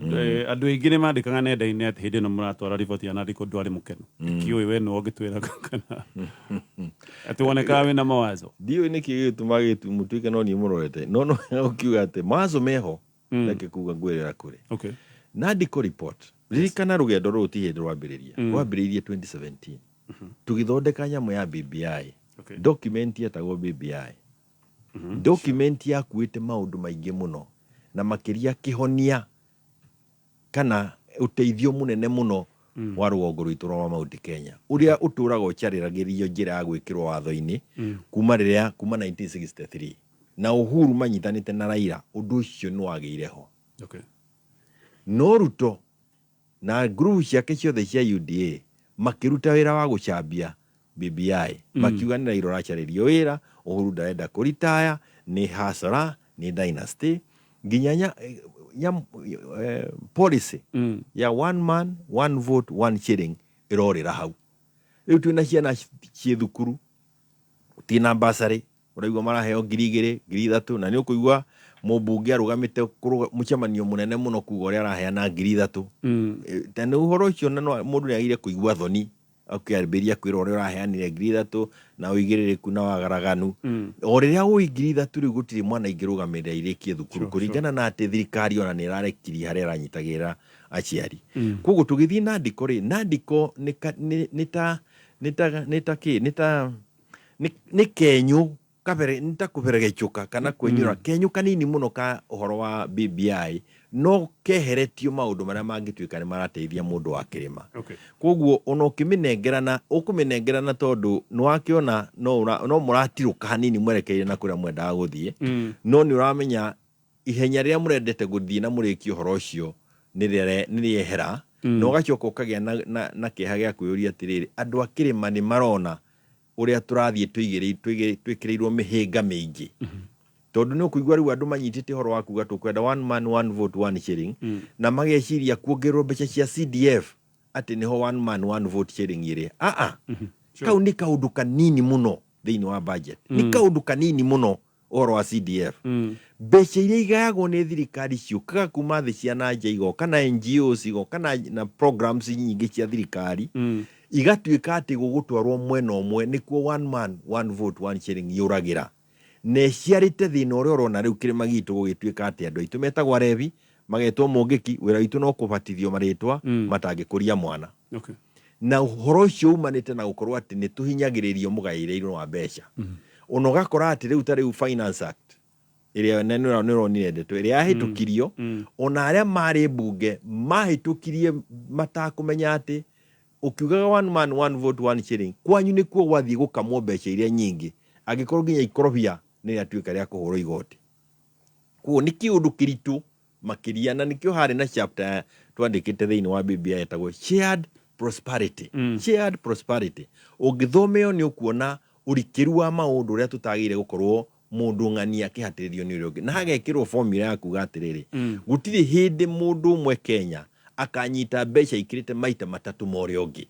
Andũ aingĩ nĩ mandĩkaga nenda-inĩ atĩ hĩndĩ ĩno mũratwara riboti ya NADCO ndwarĩ mũkenu. Ndikĩũĩ we nĩwe ũngĩtwĩra kana atĩ wonekaga wĩna mawazo. Ndiũĩ nĩkĩ gĩgĩtũma mũtuĩke no niĩ mũrorete, no ũkiuga atĩ mawazo meho. Reke kuga ngwĩrĩra kũrĩ NADCO report. Ririkana rũgendo rũrũ ti hĩndĩ rwambĩrĩria, rwambĩrĩirie 2017 tũgĩthondeka nyamũ ya BBI. Document yetagwo BBI document, yakuĩte maũndũ maingĩ mũno na makĩria kĩhonia kana ũteithio mũnene mũno wa rũgongo rwitũ rwa Mount Kenya, ũrĩa ũtũraga ũcarĩragĩrio njĩra ya gwĩkĩrwo watho-inĩ kuma rĩrĩa kuma 1963 na Uhuru manyitanĩte na Raila, ũndũ ũcio nĩ wagĩire ho. No Ruto na ngurubu ciake ciothe cia UDA makĩruta wĩra wa gũcambia BBI, makiuga nĩ Raila ũracarĩrio wĩra, Uhuru ndarenda kũritaya, nĩ hasara, nĩ dynasty, nginya policy ya one man, one vote, one shilling ĩrorĩra hau. Rĩu twĩna ciana ciĩ thukuru tina basarĩ, ũraigua maraheo 2000, 3000, na nĩ ũkũigua mũmbunge arũgamĩte mũcemanio mũnene mũno kuga ũrĩa araheana 3000. Ta nĩ ũhoro ũcio, na mũndũ nĩ agĩrĩire kũigua thoni ũkĩambĩrĩria kwĩrwo ũrĩa ũraheanire 3000 na ũigĩrĩrĩku na wagaraganu o rĩrĩa ũĩ 3000 rĩu gũtirĩ mwana ingĩrũgamĩrĩra irĩkie thukuru, kũringana na atĩ thirikari ona nĩ ĩrarekirie harĩa ĩranyitagĩrĩra aciari. Koguo tũgĩthiĩ NADCO rĩ, NADCO nĩ ka- nĩ nĩ ta nĩ ta nĩ ta kĩ nĩ ta Nĩ kenyũ kabere nĩ ta kũberegecũka kana kwenyũra kenyũ kanini mũno ka ũhoro wa BBI, no keheretio maũndũ marĩa mangĩtuĩka nĩ marateithia mũndũ wa kĩrĩma. Koguo ona ũkĩmĩnengerana, ũkũmĩnengerana tondũ nĩ wakĩona no mũratirũka hanini mwerekeire na kũrĩa mwendaga gũthiĩ, no nĩ ũramenya ihenya rĩrĩa mũrendete gũthiĩ na mũrĩkie ũhoro ũcio nĩ rĩehera. Na ũgacoka ũkagĩa na kĩeha gĩa kwĩyũria atĩrĩrĩ, andũ a kĩrĩma nĩ marona ũrĩa tũrathiĩ twĩkĩrĩirwo mĩhĩnga mĩingĩ, tondũ nĩ ũkũigua rĩu andũ manyitĩte ũhoro wa kuga tũkwenda one man one vote one shilling, na mageciria kuongererwo mbeca cia CDF atĩ nĩho one man one vote shilling ĩrĩ. Aa, kau nĩ kaũndũ kanini mũno thĩinĩ wa budget, nĩ kaũndũ kanini mũno ũhoro wa CDF. Mbeca iria igayagwo nĩ thirikari ciũkaga kuma thĩ cia na nja, igoka na NGOs, igoka na programs nyingĩ cia thirikari, igatuĩka atĩ gũgũtwarwo mwena ũmwe, nĩkuo one man one vote one shilling yũragĩra, na ĩciarĩte thĩna ũrĩa ũrona rĩu kĩrĩma gitũ gũgĩtuĩka atĩ andũ aitũ metagwo arebi, magetwo mũngĩki, wĩra witũ no kũbatithio marĩtwa matangĩkũria mwana. Na ũhoro ũcio umanĩte na gũkorwo atĩ nĩ tũhinyagĩrĩrio mũgaĩre-inĩ wa mbeca. Ona ũgakora atĩ rĩu ta rĩu Finance Act ĩrĩa na nĩ ũronire ndeto ĩrĩa yahĩtũkirio, ona arĩa marĩ mbunge mahĩtũkirie matakũmenya atĩ ũkiugaga one man one vote one shilling, kwanyu nĩkuo gwathiĩ gũkamwo mbeca iria nyingĩ, angĩkorwo nginya ikorobia nĩ rĩatuĩka rĩa kũhũrwo igoti. Koguo nĩ kĩũndũ kĩritũ makĩria, na nĩkĩo harĩ na chapter twandĩkĩte thĩinĩ wa BBI ĩtagwo shared prosperity. Shared prosperity, ũngĩthoma ĩyo nĩ ũkuona ũrikĩru wa maũndũ ũrĩa tũtagĩrĩire gũkorwo mũndũ ng'ania akĩhatĩrĩrio nĩ ũrĩa ũngĩ, na hagekĩrwo formula ya kuga atĩrĩrĩ, gũtirĩ hĩndĩ mũndũ ũmwe Kenya akanyita mbeca ikĩrĩte maita matatũ ma ũrĩa ũngĩ.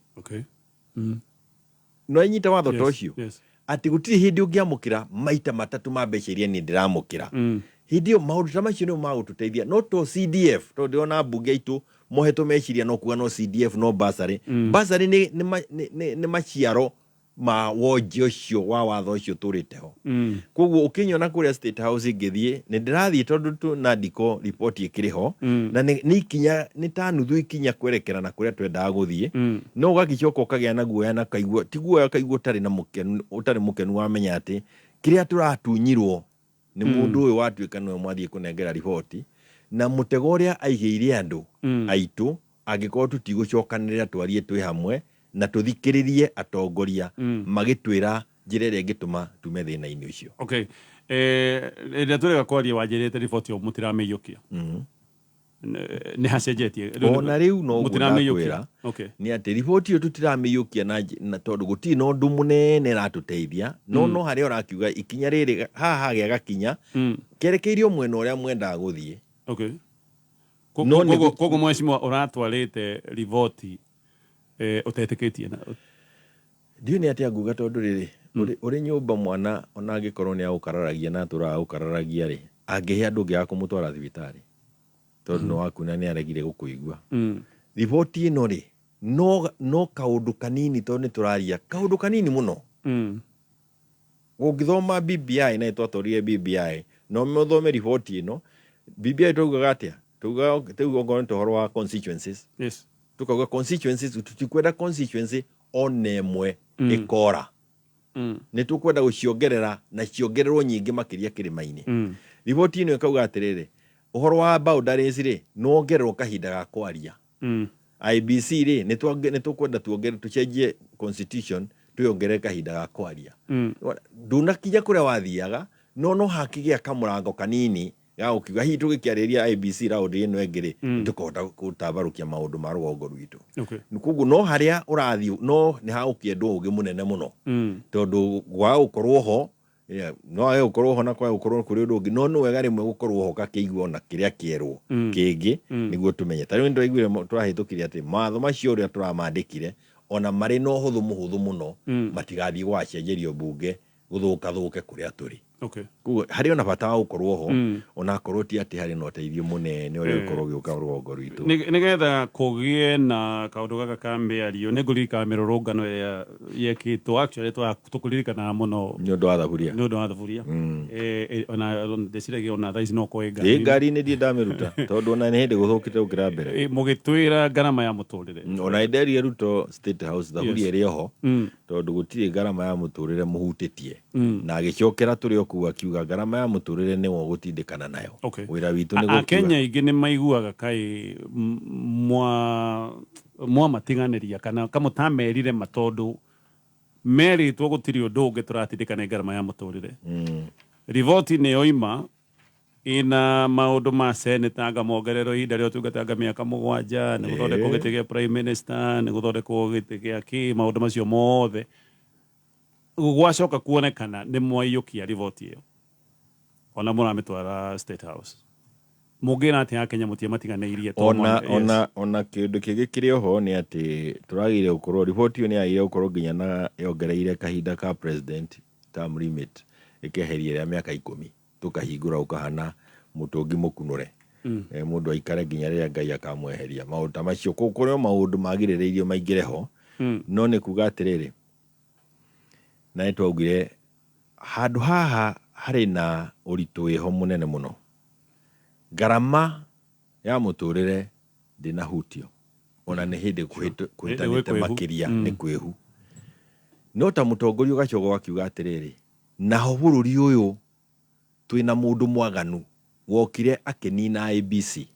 No inyita watho ta ũcio? Yes. Atĩ gũtirĩ hĩndĩ ũngĩamũkĩra maita matatũ ma mbeca iria niĩ ndĩramũkĩra. Hĩndĩ ĩyo maũndũ ta macio nĩmo magũtũteithia, no to CDF, tondũ ndĩrona mbunge aitũ mohetwo meciria no kuga no CDF, no bursary. Bursary nĩ maciaro ma wonje ũcio wa watho ũcio tũrĩte ho. Koguo ũkĩnyona kũrĩa State House ngĩthiĩ, nĩ ndĩrathiĩ tondũ na ndiko riboti ĩkĩrĩ ho, na nĩ ikinya, nĩ ta nuthu ikinya kwerekera na kũrĩa twendaga gũthiĩ, no ũgagĩcoka ũkagĩa na guoya, na kaigua ti guoya, ũkaigua ũtarĩ na mũkenu, ũtarĩ mũkenu, wamenya atĩ kĩrĩa tũratunyirwo nĩ mũndũ ũyũ watuĩka nĩwe mwathiĩ kũnengera riboti, na mũtego ũrĩa aigĩire andũ aitũ, angĩkorwo tũtigũcokanĩrĩra twarie twĩ hamwe na tũthikĩrĩrie atongoria magĩtwĩra njĩra ĩrĩa ĩngĩtũma tume thĩna-inĩ ũcio. Okay, ĩrĩa tũrega kwaria, wanjĩrĩte riboti ĩyo mũtiramĩiyũkia. Nĩ hacenjetie? Ona rĩu no ũguo. Mũtiramĩiyũkia? Ndakwĩra nĩ atĩ riboti ĩyo tũtiramĩiyũkia na tondũ gũtirĩ na ũndũ mũnene ĩratũteithia, no harĩa ũrakiuga ikinya rĩrĩ haha hagĩa gakinya kerekeirio mwena ũrĩa mwendaga gũthiĩ. No Koguo mheshimiwa, ũratwarĩte riboti ũtetĩkĩtie na Ndiũĩ nĩ atĩa nguga, tondũ rĩrĩ ũrĩ nyũmba, mwana ona angĩkorwo nĩ agũkararagia na atũraga gũkararagia rĩ, angĩhĩa ndũngĩaga kũmũtwara thibitarĩ tondũ nĩ wakuona nĩ aregire gũkũigua. Riboti ĩno rĩ, no kaũndũ kanini, tondũ nĩ tũraria kaũndũ kanini mũno. Ũngĩthoma BBI, na nĩtwatwarire BBI, no mũthome riboti ĩno, BBI twaugaga atĩa? Tugaga rĩu okorwo nĩ ũhoro wa constituencies, tukauga constituencies tutikwenda constituency ona ĩmwe ĩkora, nĩ tũkwenda gũciongerera na ciongererwo nyingĩ makĩria kĩrĩma-inĩ. Riboti ĩno ĩkauga atĩrĩrĩ, ũhoro wa boundaries rĩ, nĩwongererwo kahinda ga kwaria. IEBC rĩ, nĩ tũkwenda tuongere, tũcenjie constitution, tuyongerere kahinda ga kwaria. Ndũnakinya kũrĩa wathiaga, no hakĩgĩa kamũrango kanini ga gũkiuga hihi tũgĩkĩarĩria IEBC round ĩno ĩngĩ rĩ, nĩtũkũhota gũtambarũkia maũndũ ma rũgongo rwitũ. Koguo no harĩa ũrathiĩ, no nĩ hagũkĩendwo ũgĩ mũnene mũno, tondũ gwaga gũkorwo ho, yeah, no age gũkorwo ho na kwaga gũkorwo kũrĩ ũndũ ũngĩ, no nĩ wega rĩmwe gũkorwo ho gakĩigua ona kĩrĩa kĩerwo kĩngĩ nĩguo tũmenye. Ta rĩu nĩtwaiguire tũrahĩtũkirie atĩ mawatho macio ũrĩa tũramandĩkire, ona marĩ na ũhũthũ mũhũthũ mũno, matigathiĩ gũgacenjerio mbunge gũthũka thũke kũrĩa tũrĩ. Koguo harĩ ona bata wa gũkorwo ho, onakorwo ti atĩ harĩ na ũteithio mũnene ũrĩa ũkorwo ũgĩũka rũgongo rwitũ. Nĩgetha kũgĩe na kaũndũ gaka ka mĩario, nĩ ngũririkana mĩrũrũngano ĩrĩa yekĩtwo, actually tũkũririkanaga mũno nĩ ũndũ wa thaburia. Nĩ ũndũ wa thaburia. Ona ndĩciragia ona thaa ici no korwo ĩ ĩ ngari-inĩ. Ngari-inĩ ndirĩ ndamĩruta, tondũ ona nĩ hĩndĩ gũthũkĩte gũkĩra mbere. Mũgĩtwĩra ngarama ya mũtũrĩre. Ona ndenderie Ruto State House thaburia ĩrĩ oho, tondũ gũtirĩ ngarama ya mũtũrĩre mũhutĩtie, na agĩcokera tũrĩ o kũu akiuga ngarama ya mũtũrĩre nĩwe ũgũtindĩkana nayo. Wĩra witũ nĩ gũkiuga. Akenya aingĩ nĩ maiguaga kaĩ mwamatiganĩria kana kamũtamerire ma, tondũ merĩtwo gũtirĩ ũndũ ũngĩ tũratindĩka nĩ ngarama ya mũtũrĩre. Riboti nĩ yoima ina maũndũ ma seneta, anga mongererwo ihinda rĩa ũtungata anga mĩaka 7, nĩ gũthondekwo gĩtĩ gĩa prime minister, nĩ gũthondekwo gĩtĩ gĩa kĩ, maũndũ macio mothe gwacoka kuonekana nĩ mwaiyũkia riboti ĩyo ona mũramĩtwara State House. Mũngĩra atĩa Akenya mũtiamatiganĩirie? Ona ona kĩndũ kĩngĩ kĩrĩ oho nĩ atĩ tũragĩrĩire gũkorwo riboti ĩyo nĩ yagĩrĩire gũkorwo nginya na yongereire kahinda ka president, term limit ĩkeheria ĩrĩa mĩaka 10, tũkahingũra ũkahana mũtũngi mũkunũre, mũndũ aikare nginya rĩrĩa Ngai akamweheria, maũndũ ta macio. Kũrĩ o maũndũ magirĩrĩirio maingĩre ho, no nĩ kuga atĩrĩrĩ, na nĩ twaugire handũ haha harĩ na ũritũ wĩho mũnene mũno. Ngarama ya mũtũrĩre ndĩnahutio, ona nĩ hĩndĩ kũhĩtanĩte makĩria nĩ kwĩhu, no ta mũtongoria ũgacoka ũgakiuga atĩrĩrĩ, naho bũrũri ũyũ twĩna mũndũ mwaganu wokire akĩnina IEBC.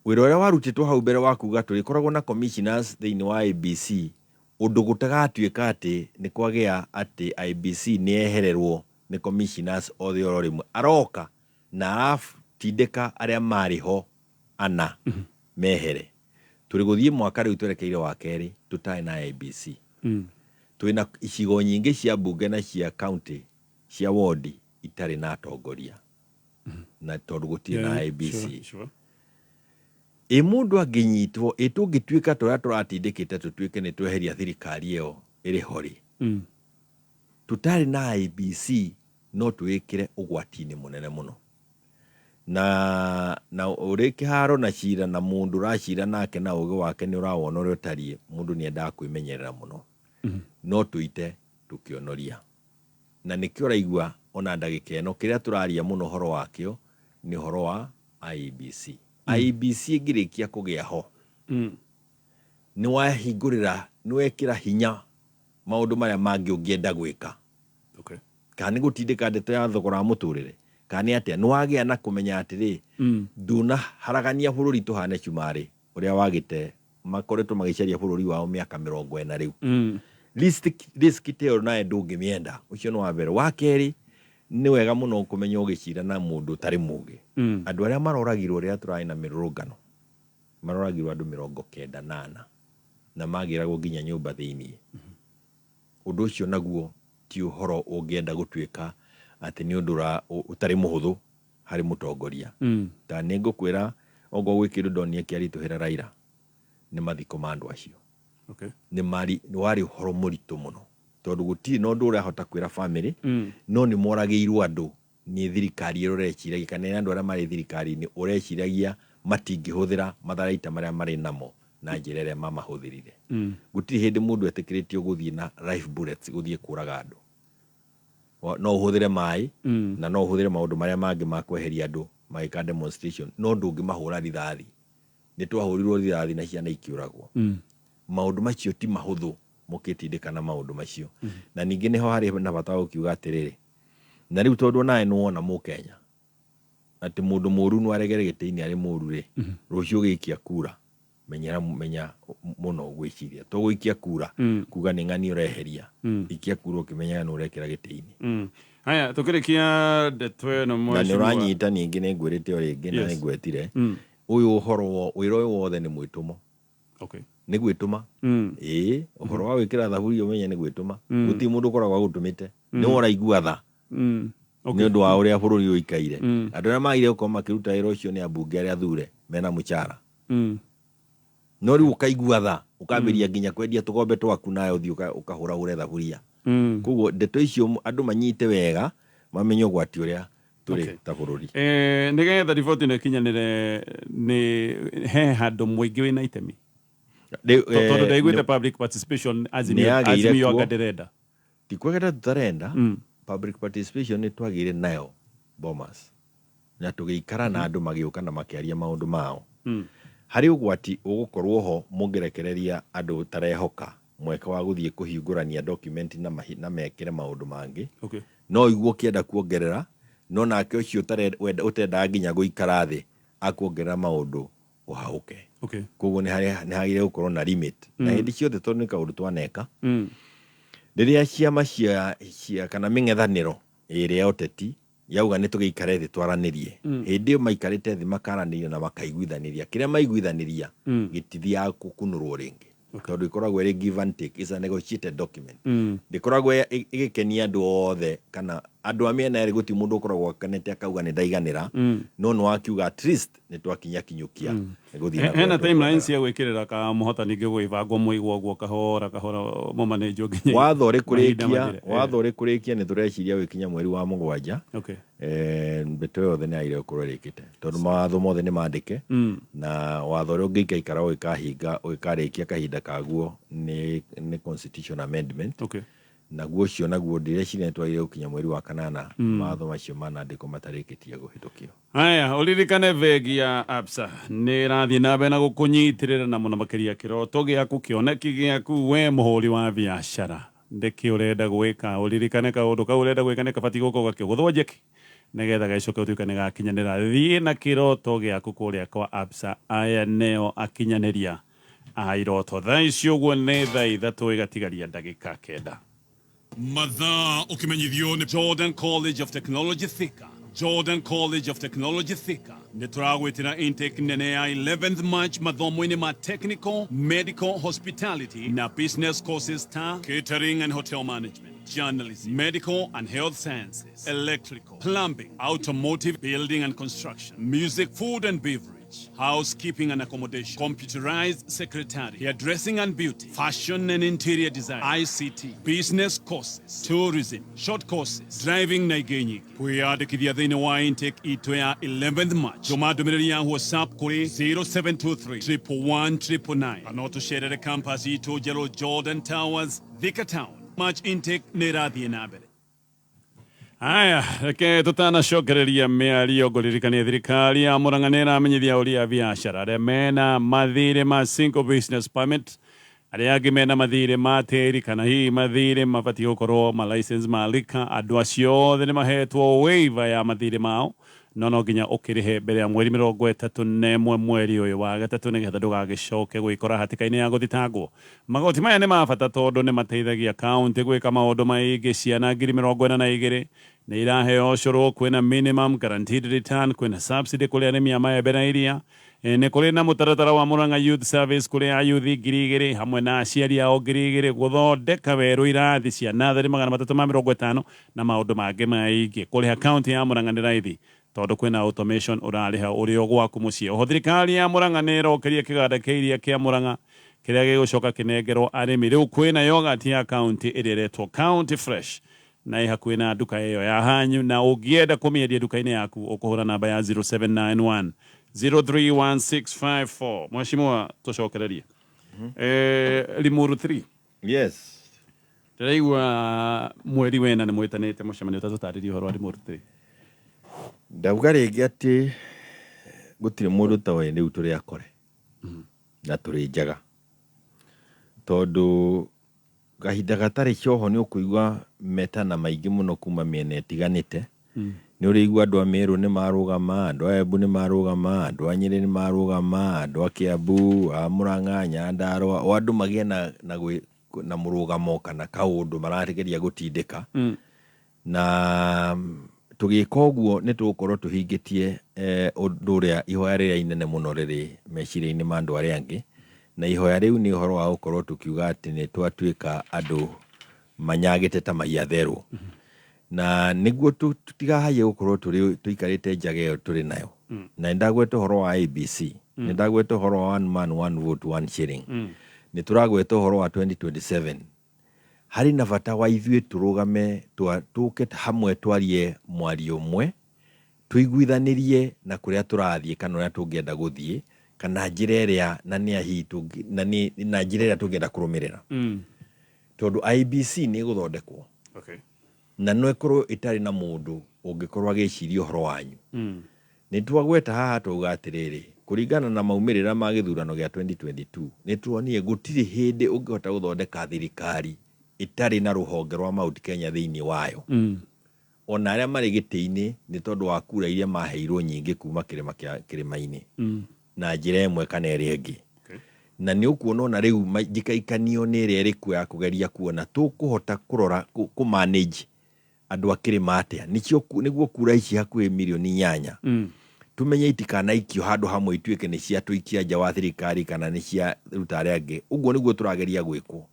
Wĩra ũrĩa warutĩtwo hau mbere wa kuga tũrĩkoragwo na commissioners thĩinĩ wa IEBC, ũndũ gũtagatuĩka atĩ nĩ kwagĩa atĩ IEBC nĩ yehererwo nĩ commissioners othe oro rĩmwe, aroka na aratindĩka arĩa marĩ ho ana mehere. Tũrĩ gũthiĩ mwaka rĩu twerekeire wa kerĩ tũtarĩ na IEBC. Twĩna icigo nyingĩ cia mbunge na cia county, cia wodi itarĩ na atongoria, na tondũ gũtirĩ na IEBC. Ĩ mũndũ angĩnyitwo, ĩ tũngĩtuĩka tũrĩa tũratindĩkĩte tũtuĩke nĩ tweheria thirikari ĩyo ĩrĩ ho rĩ, tũtarĩ na IEBC, no twĩkĩre ũgwati-inĩ mũnene mũno, na ũrĩ kĩharo na cira na mũndũ ũracira nake na ũgĩ wake nĩ ũrawona ũrĩa ũtariĩ, mũndũ nĩ endaga kwĩmenyerera mũno, no tũite tũkĩonoria. Na nĩkĩo ũraigua ona ndagĩka ĩno kĩrĩa tũraria mũno ũhoro wakĩo nĩ ũhoro wa IEBC. IEBC ĩngĩrĩkia kũgĩa ho, nĩ wahingũrĩra, nĩ wekĩra hinya maũndũ marĩa mangĩ ũngĩenda gwĩka, kana nĩ gũtindĩka ndeto ya thogora wa mũtũrĩre, kana nĩ atĩa, nĩ wagĩa na kũmenya atĩrĩ, ndũnaharagania bũrũri tũhane cumarĩ ũrĩa wagĩte makoretwo magĩcaria bũrũri wao mĩaka 40 rĩu. Risk ta ĩyo nawe ndũngĩmĩenda. Ũcio nĩ wa mbere. Wa kerĩ, nĩ wega mũno kũmenya ũgĩcira na mũndũ ũtarĩ mũgĩ. Andũ arĩa maroragirwo rĩrĩa tũrarĩ na mĩrũrũngano, maroragirwo andũ 94 na magĩragwo nginya nyũmba thĩiniĩ. Ũndũ ũcio naguo ti ũhoro ũngĩenda gũtuĩka atĩ nĩ ũndũ ũtarĩ mũhũthũ harĩ mũtongoria. Ta nĩ ngũkwĩra, ongorwo gwĩ kĩndũ ndonire kĩaritũhĩra Raila nĩ mathiko ma andũ acio. Nĩ mari nĩ warĩ ũhoro mũritũ mũno, tondũ gũtirĩ na ũndũ ũrahota kwĩra family, no nĩ moragĩirwo andũ nĩ thirikari ĩrĩa ũreciragia, kana nĩ andũ arĩa marĩ thirikari-inĩ ũreciragia matingĩhũthĩra matharaita marĩa marĩ namo na njĩra ĩrĩa mamahũthĩrire. Gũtirĩ hĩndĩ mũndũ etĩkĩrĩtio gũthiĩ na live bullets gũthiĩ kũraga andũ. No ũhũthĩre maĩ na no ũhũthĩre maũndũ marĩa mangĩ ma kweheria andũ magĩka demonstration, no ndũngĩmahũra rithathi. Nĩ twahũrirwo rithathi na ciana ikĩũragwo. Maũndũ macio ti mahũthũ mũkĩtindĩka na maũndũ macio. Na ningĩ nĩho harĩ na bata wa gũkiuga atĩrĩrĩ, na rĩu tondũ nawe nĩwona mũkenya atĩ mũndũ mũru no aregere gĩtĩ-inĩ arĩ mũru rĩ, rũciũ ũgĩikia kura menyera, menya mũno gwĩciria, to gũikia kura kuga nĩ ng'ani ũreheria. Ikia kura ũkĩmenyaga nĩ ũrekĩra gĩtĩ-inĩ. Haya, tukĩrĩkia ndeto ĩno, na nĩ mheshimiwa. Ũranyita ningĩ nĩ ngwĩrĩte o rĩngĩ na nĩ ngwetire ũyũ ũhoro wĩra ũyũ wothe nĩ mwĩtũmo. Nĩ gwĩtũma. Ĩĩ, ũhoro wa gwĩkĩra thaburia ũmenye nĩ gwĩtũma. Gũtirĩ mũndũ ũkoragwo agũtũmĩte, nĩ ũraigua tha nĩ ũndũ wa ũrĩa bũrũri ũikaire. Andũ arĩa magire gũkorwo makĩruta wĩra ũcio nĩ ambunge arĩa athure mena mũcara, no rĩu ũkaigua tha ũkambĩria nginya kwendia tũgombe twaku nawe ũthiĩ ũkahũrahũre thaburia. Koguo ndeto icio andũ manyite wega. Mamenye ũgwati ũrĩa tũrĩ ta bũrũri. Nĩgetha riboti ĩno ĩkinyanĩre, nĩ he handũ mũingĩ wĩna itemi? Tondũ ndaiguĩte public participation, Azimio Nĩyagĩire Azimio kuo. anga ndĩrenda. Ti kwegeta tũtarenda. Public participation nĩ twagĩire nayo Bomas, na tũgĩikara na andũ magĩũka na makĩaria maũndũ mao. Harĩ ũgwati ũgũkorwo ho mũngĩrekereria andũ tarehoka mweke wa gũthiĩ kũhingũrania document na mekĩre maũndũ mangĩ. No iguo ũkĩenda kuongerera, no nake ũcio ũtendaga nginya gũikara thĩ akuongerera maũndũ ũhahũke. Koguo nĩ hagĩrĩire gũkorwo na limit na hĩndĩ ciothe, tondũ nĩ kaũndũ twaneka rĩrĩa ciama cia kana mĩng'ethanĩro ĩrĩa ya ũteti yauga nĩ tũgĩikare thĩ twaranĩrie, hĩndĩ ĩyo maikarĩte thĩ makaranĩria na makaiguithanĩria, kĩrĩa maiguithanĩria gĩtithiaga gũkunũrwo rĩngĩ, tondũ ĩkoragwo ĩrĩ give and take, is a negotiated document. Ndĩkoragwo ĩgĩkenia andũ othe kana andũ a mĩena ĩrĩ. Gũtirĩ mũndũ ũkoragwo akenete akauga nĩ ndaiganĩra, no nĩ wakiuga at least nĩ twakinya kinyũkia nĩ gũthiĩ na Hena mbere. Timeline cia gwĩkĩrĩra ka mũhota ningĩ gũgĩbangwo mũigwo ũguo kahora kahora mũmanĩnjwo nginya Watho ũrĩ mahinda kũrĩkia mathire. Watho ũrĩ kũrĩkia, nĩ tũreciria gũkinya mweri wa 7. Mbĩtũ yothe nĩ yagĩrĩire gũkorwo ĩrĩkĩte, tondũ mawatho mothe nĩ mandĩke, na watho ũrĩa ũngĩikaikara ũgĩkahinga ũgĩkarĩkia kahinda kaguo nĩ constitution amendment. Naguo ũcio naguo ndĩreciria nĩ twagĩrĩire gũkinya mweri wa 8 mawatho macio manandĩkwo matarĩkĩtie kũhĩtũkio. Haya, ũririkane bengi ya Absa nĩ ĩrathiĩ na mbere na gũkũnyitĩrĩra na mũno makĩria kĩroto gĩaku, kĩoneki gĩaku, we mũhũri wa biacara. Ndĩkĩ ũrenda gwĩka? Ũririkane kaũndũ kau ũrenda gwĩka nĩ kabatiĩ gũkorwo gakĩgũthwo njeki nĩgetha gagĩcoke gũtuĩka nĩ gakinyanĩra. Thiĩ na kĩroto gĩaku kũrĩa kwa Absa. Aya nĩo akinyanĩria a iroto. Thaa ici ũguo nĩ thaa 3 ĩgatigaria ndagĩka 9. Mathaa ũkĩmenyithio nĩ Jordan College of Technology Thika. Jordan College of Technology Thika nĩ tũragwĩtĩra intake nene ya 11th March mathomo-inĩ ma technical, medical, hospitality na business courses ta catering and hotel management, journalism, medical and health sciences, electrical, plumbing, automotive, building and construction, music, food and beverage, housekeeping and accommodation, computerized secretary, hairdressing and beauty, fashion and interior design, ICT, business courses, tourism, short courses, driving na ingĩ nyingĩ. Kwĩyandĩkithia thĩinĩ wa intake itũ ya 11th March, tũma ndũmĩrĩri ya WhatsApp kũrĩ 0723 111 999, kana ũtũcerere campus itũ njerũ, Jordan Towers, Thika Town. March intake nĩ ĩrathiĩ na mbere. Haya, reke tutanacokereria mĩario, ngũririkania thirikari ya Murang'a nĩ ĩramenyithia ahũri a biacara arĩa mena mathirĩ ma single business permit, arĩa angĩ mena mathirĩ ma tĩri kana hihi mathirĩ mabatiĩ gũkorwo ma license ma liquor, andũ acio othe nĩ mahetwo waiver ya mathirĩ mao, no nginya ũkĩrĩhe mbere ya mweri 31 mweri ũyũ wa gatatũ, nĩgetha ndũgagĩcoke gwĩkora hatĩka-inĩ ya gũthitangwo. Magoti maya nĩ ma bata tondũ nĩ mateithagia kaunti gwĩka maũndũ maingĩ. Ciana 42,000 nĩ iraheo ũcũrũ, kwĩna minimum guaranteed return, kwĩna subsidy kũrĩ arĩmi a maembe na iria. Nĩ kũrĩ na mũtaratara wa Murang'a Youth Service kũrĩ ayuthi 2,000 hamwe na aciari ao 2,000, gũthondeka werũ irathi cia natharĩ 350 na maũndũ mangĩ maingĩ. Kũrĩha kaunti ya Murang'a nĩ raithi tondũ kwĩna automation, ũrarĩha ũrĩ o gwaku mũciĩ. Oho thirikari ya Murang'a nĩ ĩrokeria kĩganda kĩa iria kĩa Murang'a kĩrĩa gĩgũcoka kĩnengerwo arĩmi. Rĩu kwĩna yogurt ya kaunti ĩrĩa ĩretwo County Fresh na ĩ hakuhĩ na nduka ĩyo ya hanyu, na ũngĩenda kũmĩendia nduka-inĩ yaku ũkũhũra namba ya 0791 031654. Mheshimiwa, tũcokererie Limuru 3. Yes. Ndĩraigua mweri wena nĩ mwĩtanĩte mũcemanio, tatũtarĩrie ũhoro wa Limuru 3. Ndauga rĩngĩ atĩ gũtirĩ mũndũ ta we rĩu tũrĩ akore na tũrĩ njaga, tondũ kahinda gatarĩ coho nĩ ũkũigua metana maingĩ mũno kuma mĩena ĩtiganĩte. Nĩ ũrĩigua andũ a Meru nĩ marũgama, andũ a Embu nĩ marũgama, andũ a Nyĩrĩ nĩ marũgama, andũ a Kiambu, a Murang'a, Nyandarua, o andũ magĩe na mũrũgamo kana kaũndũ marageria gũtindĩka. Na tũgĩka ũguo nĩ tũgũkorwo tũhingĩtie ũndũ ũrĩa ihoya rĩrĩa inene mũno rĩrĩ meciria-inĩ ma andũ arĩa angĩ, na ihoya rĩu nĩ ũhoro wa gũkorwo tũkiuga atĩ nĩ twatuĩka andũ manyagĩte ta maiatherwo, na nĩguo tũtigahaie gũkorwo tũrĩ tũikarĩte njaga ĩyo tũrĩ nayo. Na nĩ ndagweta ũhoro wa ABC, nĩ ndagweta ũhoro wa one man one vote one shilling, nĩ tũragweta ũhoro wa 2027. Harĩ na bata wa ithuĩ tũrũgame tũke hamwe twarie mwario ũmwe, tũiguithanĩrie na kũrĩa tũrathiĩ kana ũrĩa tũngĩenda gũthiĩ, kana njĩra ĩrĩa na nĩ hihi na nĩ na njĩra ĩrĩa tũngĩenda kũrũmĩrĩra. Tondũ IEBC nĩ ĩgũthondekwo. Na no ĩkorwo ĩtarĩ na mũndũ ũngĩkorwo agĩciria ũhoro wanyu. Nĩ twagweta haha twauga atĩrĩrĩ, kũringana na maumĩrĩra ma gĩthurano gĩa 2022, nĩ tuonire gũtirĩ hĩndĩ ũngĩhota gũthondeka thirikari ĩtarĩ na rũhonge rwa Mount Kenya thĩinĩ wayo. Ona arĩa marĩ gĩtĩ-inĩ nĩ tondũ wa kura iria maheirwo nyingĩ kuma kĩrĩma kĩa kĩrĩma-inĩ na njĩra ĩmwe kana ĩrĩa ĩngĩ. Na nĩ ũkuona ona rĩu njikaikanio nĩ ĩrĩa ĩrĩ kuo ya kũgeria kuona tũkũhota kũrora kũ manage andũ a kĩrĩma atĩa. Nĩkĩo nĩguo kura ici hakuhĩ mirioni 8 tumenye itikanaikio handũ hamwe ituĩke nĩ ciatũikia nja wa thirikari kana nĩ ciaruta arĩa angĩ. Ũguo nĩguo tũrageria gwĩkwo.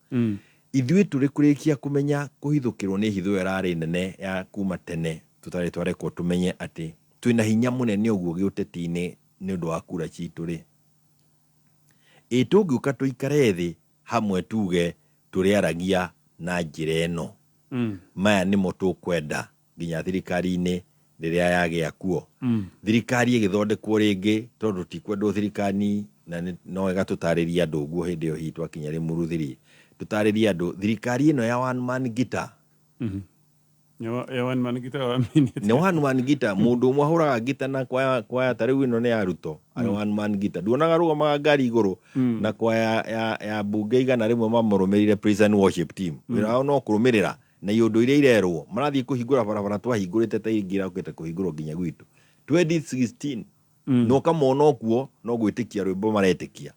Ithuĩ tũrĩ kũrĩkia kũmenya kũhithũkĩrwo nĩ hitho ĩyo ĩrarĩ nene ya kuma tene tũtarĩ twarekwo tũmenye atĩ twĩna hinya mũnene ũguo gĩũteti-inĩ nĩ ũndũ wa kura citũ rĩ. Ĩ tũngĩũka tũikare thĩ hamwe tuge tũrĩaragia na njĩra ĩno. Maya nĩmo tũkwenda nginya thirikari-inĩ rĩrĩa yagĩa kuo. Thirikari ĩgĩthondekwo rĩngĩ tondũ tikwendwo thirikari na no wega tũtarĩrie andũ ũguo hĩndĩ ĩyo hihi twakinya Limuru 3. Tũtarĩrie andũ thirikari ĩno ya one man guitar. Ya one man guitar wa minute. Nĩ one man guitar, mũndũ ũmwe ahũraga guitar na kwaya ta rĩu ĩno nĩ ya Ruto, arĩ one man guitar. Nduonaga arũgamaga ngari igũrũ na kwaya ya mbunge 100 mamũrũmĩrĩire praise and worship team. Wĩra wao no kũrũmĩrĩra na iũndũ iria irerwo. Marathiĩ kũhingũra barabara twahingũrĩte ta ingĩ irakĩte kũhingũrwo nginya gwitũ. 2016 na ũkamona ũguo no gwĩtĩkia rwĩmbo maretĩkia.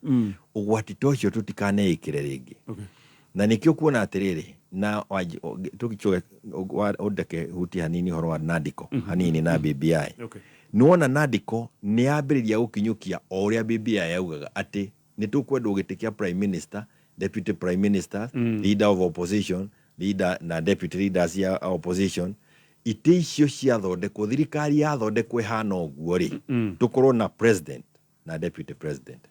Ũgwati ta ũcio tũtikaneĩkĩre rĩngĩ. Na nĩkĩo kuona atĩrĩrĩ na tũgĩcoke ũndeke hutie hanini ũhoro wa Nandiko hanini na BBI. Nĩwona Nandiko nĩ yambĩrĩria gũkinyũkia o ũrĩa BBI yaugaga atĩ nĩ tũkwendwo gĩtĩ kĩa Prime Minister, Deputy Prime Minister, Leader of Opposition, Leader na Deputy Leaders ya Opposition. Itĩ icio ciathondekwo, thirikari yathondekwo ĩhana ũguo rĩ, tũkorwo na President na Deputy President,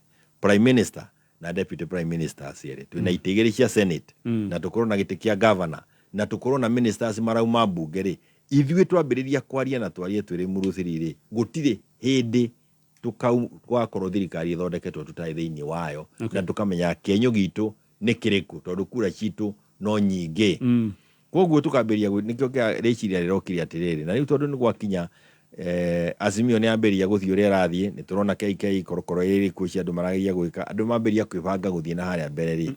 Prime Minister na Deputy Prime Minister cierĩ, twĩna itĩ igĩrĩ cia Senate, na tũkorwo na gĩtĩ kĩa Governor, na tũkorwo na ministers marauma mbunge rĩ, ithuĩ twambĩrĩria kwaria na twarie twĩ Limuru 3 rĩ, gũtirĩ hĩndĩ tũgakorwo thirikari ĩthondeketwo tũtarĩ thĩinĩ wayo, na tũkamenya kĩenyũ gitũ nĩ kĩrĩkũ tondũ kura citũ no nyingĩ. Koguo tũkambĩrĩria nĩkĩo kĩa rĩciria rĩrokire atĩrĩrĩ, na rĩu tondũ nĩ gwakinya Azimio nĩ yambĩrĩria gũthiĩ ũrĩa ĩrathiĩ, nĩ tũrona KK korokoro ĩrĩ kuo cia andũ marageria gwĩka, andũ mambĩrĩria kwĩbanga gũthiĩ na harĩa mbere rĩ,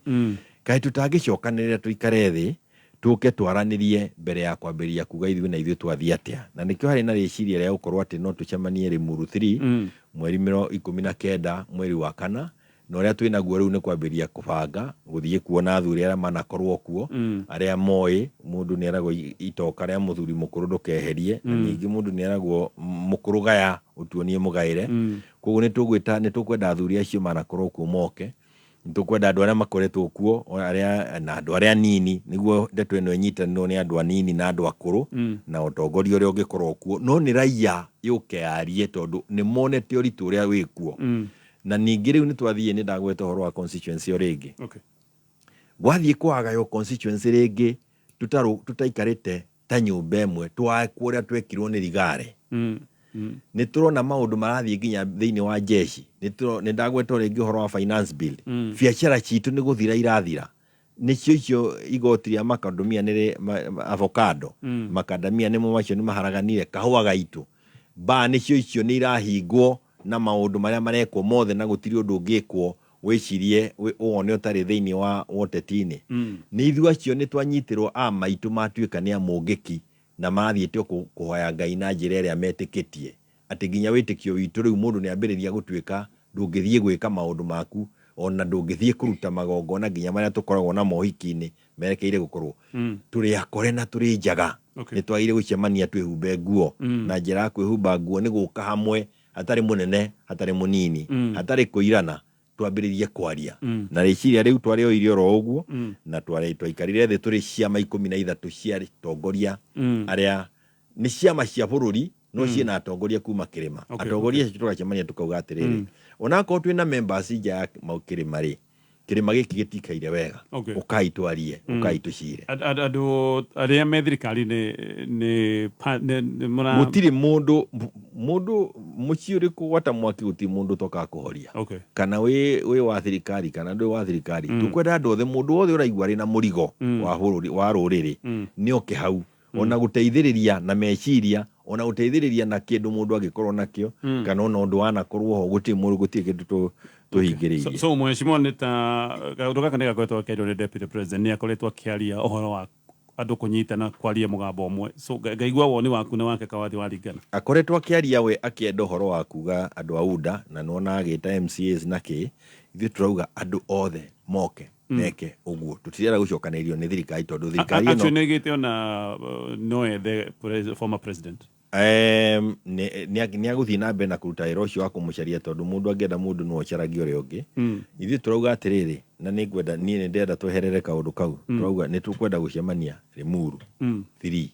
kaĩ tũtangĩcokanĩrĩra tũikare thĩ tũke twaranĩrie mbere ya kwambĩrĩria kuga ithuĩ na ithuĩ twathiĩ atĩa. Na nĩkĩo harĩ na rĩciria rĩa gũkorwo atĩ no tũcemanie Limuru 3 mweri 19 mweri wa kana, na ũrĩa twĩ naguo rĩu nĩ kwambĩrĩria kũbanga gũthiĩ kuona athuri arĩa manakorwo kuo, arĩa moĩ mũndũ nĩ eragwo itoka rĩa mũthuri mũkũrũ ndũkeherie, na ningĩ mũndũ nĩ eragwo mũkũrũ gaya ũtuonie mũgaĩre. Koguo nĩ tũkwenda athuri acio manakorwo kuo moke, nĩ tũkwenda andũ arĩa makoretwo kuo, arĩa na andũ arĩa anini, nĩguo ndeto ĩno ĩnyitanĩrwo nĩ andũ anini na andũ akũrũ, na ũtongoria ũrĩa ũngĩkorwo kuo, no nĩ raia yũke yarie tondũ nĩ monete ũritũ ũrĩa wĩ kuo. Na ningĩ rĩu nĩ twathiĩ nĩ ndagweta ũhoro wa constituency o rĩngĩ. Gwathiĩ kwagaywo constituency rĩngĩ tũtaikarĩte ta nyũmba ĩmwe, twakwo ũrĩa twekirwo nĩ Rigare. Nĩ tũrona maũndũ marathiĩ nginya thĩinĩ wa jeshi. Nĩ ndagweta o rĩngĩ ũhoro wa finance bill. Biacara citũ nĩ gũthira irathira. Nĩcio icio igoti rĩa makandamia nĩ avocado. Makandamia nĩmo macio nĩ maharaganire, kahũa gaitũ. Mbaa nĩcio icio nĩ irahingwo na maũndũ marĩa marekwo mothe na gũtirĩ ũndũ ũngĩkwo wĩcirie wone ũtarĩ thĩinĩ wa ũteti-inĩ. Nĩ ithuĩ acio nĩ twanyitĩrwo a maitũ matuĩka nĩ amũngĩki na mathiĩte o kũhoya Ngai na njĩra ĩrĩa metĩkĩtie. Atĩ nginya wĩtĩkio witũ rĩu mũndũ nĩ ambĩrĩria gũtuĩka ndũngĩthiĩ gwĩka maũndũ maku ona ndũngĩthiĩ kũruta magongona nginya marĩa tũkoragwo namo ũhiki-inĩ merekeire gũkorwo tũrĩ akore na tũrĩ njaga. Nĩ twagĩrĩire gũcemania twĩhumbe nguo. Na njĩra ya kwĩhumba nguo nĩ gũka hamwe hatarĩ mũnene hatarĩ mũnini, hatarĩ kũirana, twambĩrĩrie kwaria. Na rĩciria rĩu twarĩoire oro ũguo, na twaikarire thĩ tũrĩ ciama 13 cia atongoria arĩa nĩ ciama cia bũrũri no ciĩna atongoria kuma kĩrĩma. Atongoria acio tũgacemania tũkauga atĩrĩrĩ, onakorwo twĩna members nja ya kĩrĩma rĩ, Kĩrĩma gĩkĩ gĩtikaire wega. Ũkai twarie, ũkai tũcire. Andũ arĩa me thirikari-inĩ nĩ nĩ mũra Gũtirĩ mũndũ, mũndũ mũciĩ ũrĩkũ gwata mwaki, gũtirĩ mũndũ ũtokaga kũhoria. Kana wĩ wa thirikari kana ndũrĩ wa thirikari, tũkwenda andũ othe, mũndũ wothe ũraigua arĩ na mũrigo wa bũrũri, wa rũrĩrĩ, nĩ oke hau, ona gũteithĩrĩria na meciria, ona gũteithĩrĩria na kĩndũ mũndũ angĩkorwo nakĩo, kana ona ũndũ wanakorwo ho. Gũtirĩ mũndũ, gũtirĩ kĩndũ tũhingĩrĩirie. So mheshimiwa, nĩ ta kaũndũ gaka nĩ gakoretwo gakĩario nĩ deputy president, nĩ akoretwo akĩaria ũhoro wa andũ kũnyitana, kwaria mũgambo ũmwe, so ngaigua woni waku na wake kawathi waringana. Akoretwo akĩaria we akĩenda ũhoro wa kuga andũ a UDA, na nĩwona agĩta MCAs na kĩ. Ithuĩ tũrauga andũ othe moke meke ũguo. Tũtirenda gũcokanĩrĩrio nĩ thirikari tondũ thirikari ĩno Actually nĩ ona no ethe former president. Nĩ agũthiĩ na mbere na kũruta wĩra ũcio wa kũmũcaria, tondũ mũndũ angĩenda mũndũ no acaragia ũrĩa ũngĩ. Ithuĩ tũrauga atĩrĩrĩ, na nĩ ngwenda, niĩ nĩ ndĩrenda tweherere kaũndũ kau. Tũrauga nĩ tũkwenda gũcemania Limuru 3.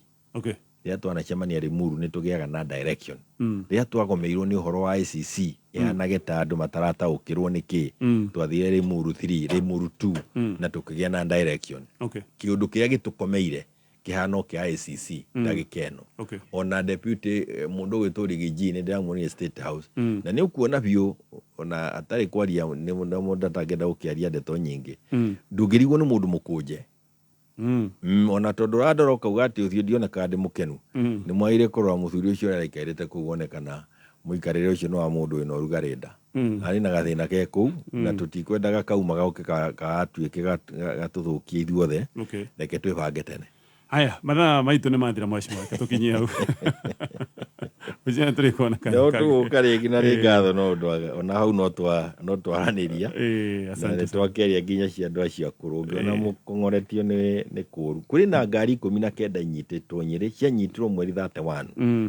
Rĩrĩa twanacemania Limuru, nĩ tũgĩaga na direction. Rĩrĩa twagomeirwo nĩ ũhoro wa ICC ĩhanage ta andũ matarataũkĩrwo nĩ kĩ, twathire Limuru 3, Limuru 2, na tũkĩgĩa na direction. Kĩũndũ kĩrĩa gĩtũkomeire kĩhana o kĩa ICC ndagĩka ĩno. Ona deputy, mũndũ ũgwĩtwo Riggy nĩ ndĩramuonire State House, na nĩ ũkuona biũ ona atarĩ kwaria, nĩ mũndũ atangĩenda gũkĩaria ndeto nyingĩ. Ndũngĩrigwo nĩ mũndũ mũkũnje. Ona tondũ ũrandora ũkauga atĩ ũthiũ ndionekaga ndĩ mũkenu. Nĩ mwagĩrĩire kũrora mũthuri ũcio ũrĩa araikarĩte kũu, wone kana mũikarĩre ũcio nĩ wa mũndũ wĩna ũrugarĩ nda. Arĩ na gathĩna ke kũu, na tũtikwendaga kauma goke gatuĩke gatũthũkie ithuothe. Reke twĩbange tene. Haya, mathaa maitũ nĩ mathira, mheshimiwa, reke tũkinyie hau. Ũcio tũrĩ kuona kanya no kangĩ. Tũgũka rĩngĩ na nĩ ngatho no ũndũ ona hau no twaranĩria. Na asante nĩ sana. Twakĩaria nginya cia andũ acio akũrũ, ũngĩona mũkong'oretio nĩ kũũru. Kũrĩ na ngari 19 inyitĩtwo Nyĩrĩ, cianyitirwo mweri 31.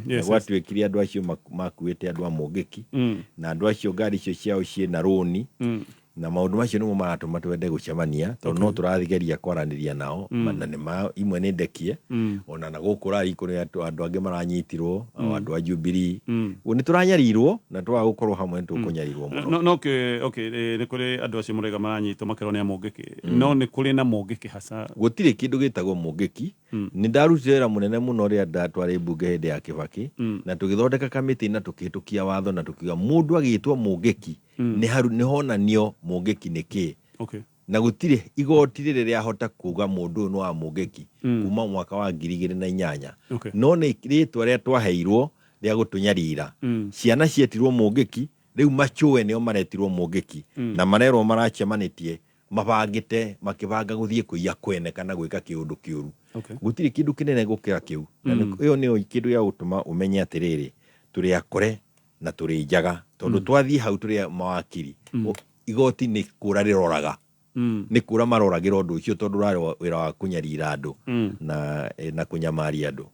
Na gwatuĩkire andũ acio makuĩte andũ a Mũngĩki, na andũ acio ngari icio ciao ciĩna rũni, na maũndũ macio nĩmo maratũma twende gũcemania, tondũ no tũrageria kwaranĩria nao. Na nĩ ma imwe nĩ ndekie. Ona na gũkũ rari kũrĩ andũ angĩ maranyitirwo, o andũ a Jubilee. Nĩ tũranyarirwo, na twaga gũkorwo hamwe nĩ tũkũnyarirwo mũno. No, okay, nĩ kũrĩ andũ acio mũraiga maranyitwo makerwo nĩ a Mũngĩkĩ, no nĩ kũrĩ na Mũngĩkĩ haca? Gũtirĩ kĩndũ gĩtagwo Mũngĩki. Nĩ ndarutire wĩra mũnene mũno rĩrĩa ndatwarĩ mbunge hĩndĩ ya Kĩbakĩ, na tũgĩthondeka kamĩtĩ na tũkĩhĩtũkia watho, na tũkiuga mũndũ agĩtwo Mũngĩki nĩ haru nĩ honanio Mũngĩki nĩ kĩ. Na gũtirĩ igoti rĩrĩ rĩahota kuga mũndũ ũyũ nĩ wa Mũngĩki kuma mwaka wa 2008. No nĩ rĩtwa rĩrĩa twaheirwo rĩa gũtũnyarira. Ciana cietirwo Mũngĩki, rĩu machũe nĩo maretirwo Mũngĩki, na marerwo maracemanĩtie mabangĩte, makĩbanga gũthiĩ kũiya kwene kana gwĩka kĩũndũ kĩũru. Gũtirĩ kĩndũ kĩnene gũkĩra kĩu, na ĩyo nĩyo kĩndũ gĩa gũtũma ũmenye atĩrĩrĩ, tũrĩ akore na tũrĩ njaga, tondũ twathiĩ hau tũrĩ mawakiri, igoti nĩ kũra rĩroraga, nĩ kũra maroragĩra ũndũ ũcio, tondũ ũrarĩ wĩra wa kũnyarira andũ na kũnyamaria andũ.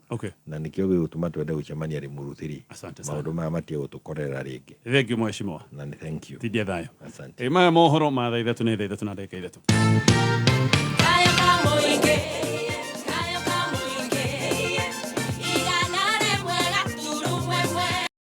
Na nĩkĩo gĩgũtũma twende gũcemania Limuru 3. Asante sana. Maũndũ maya matige gũtũkorerera rĩngĩ. Thank you, mheshimiwa. Na nĩ thank you. Tindia thayũ. Asante. Maya mohoro ma thaa 3 nĩ thaa 3 na ndagĩka 3. Kaya ka mũingĩ.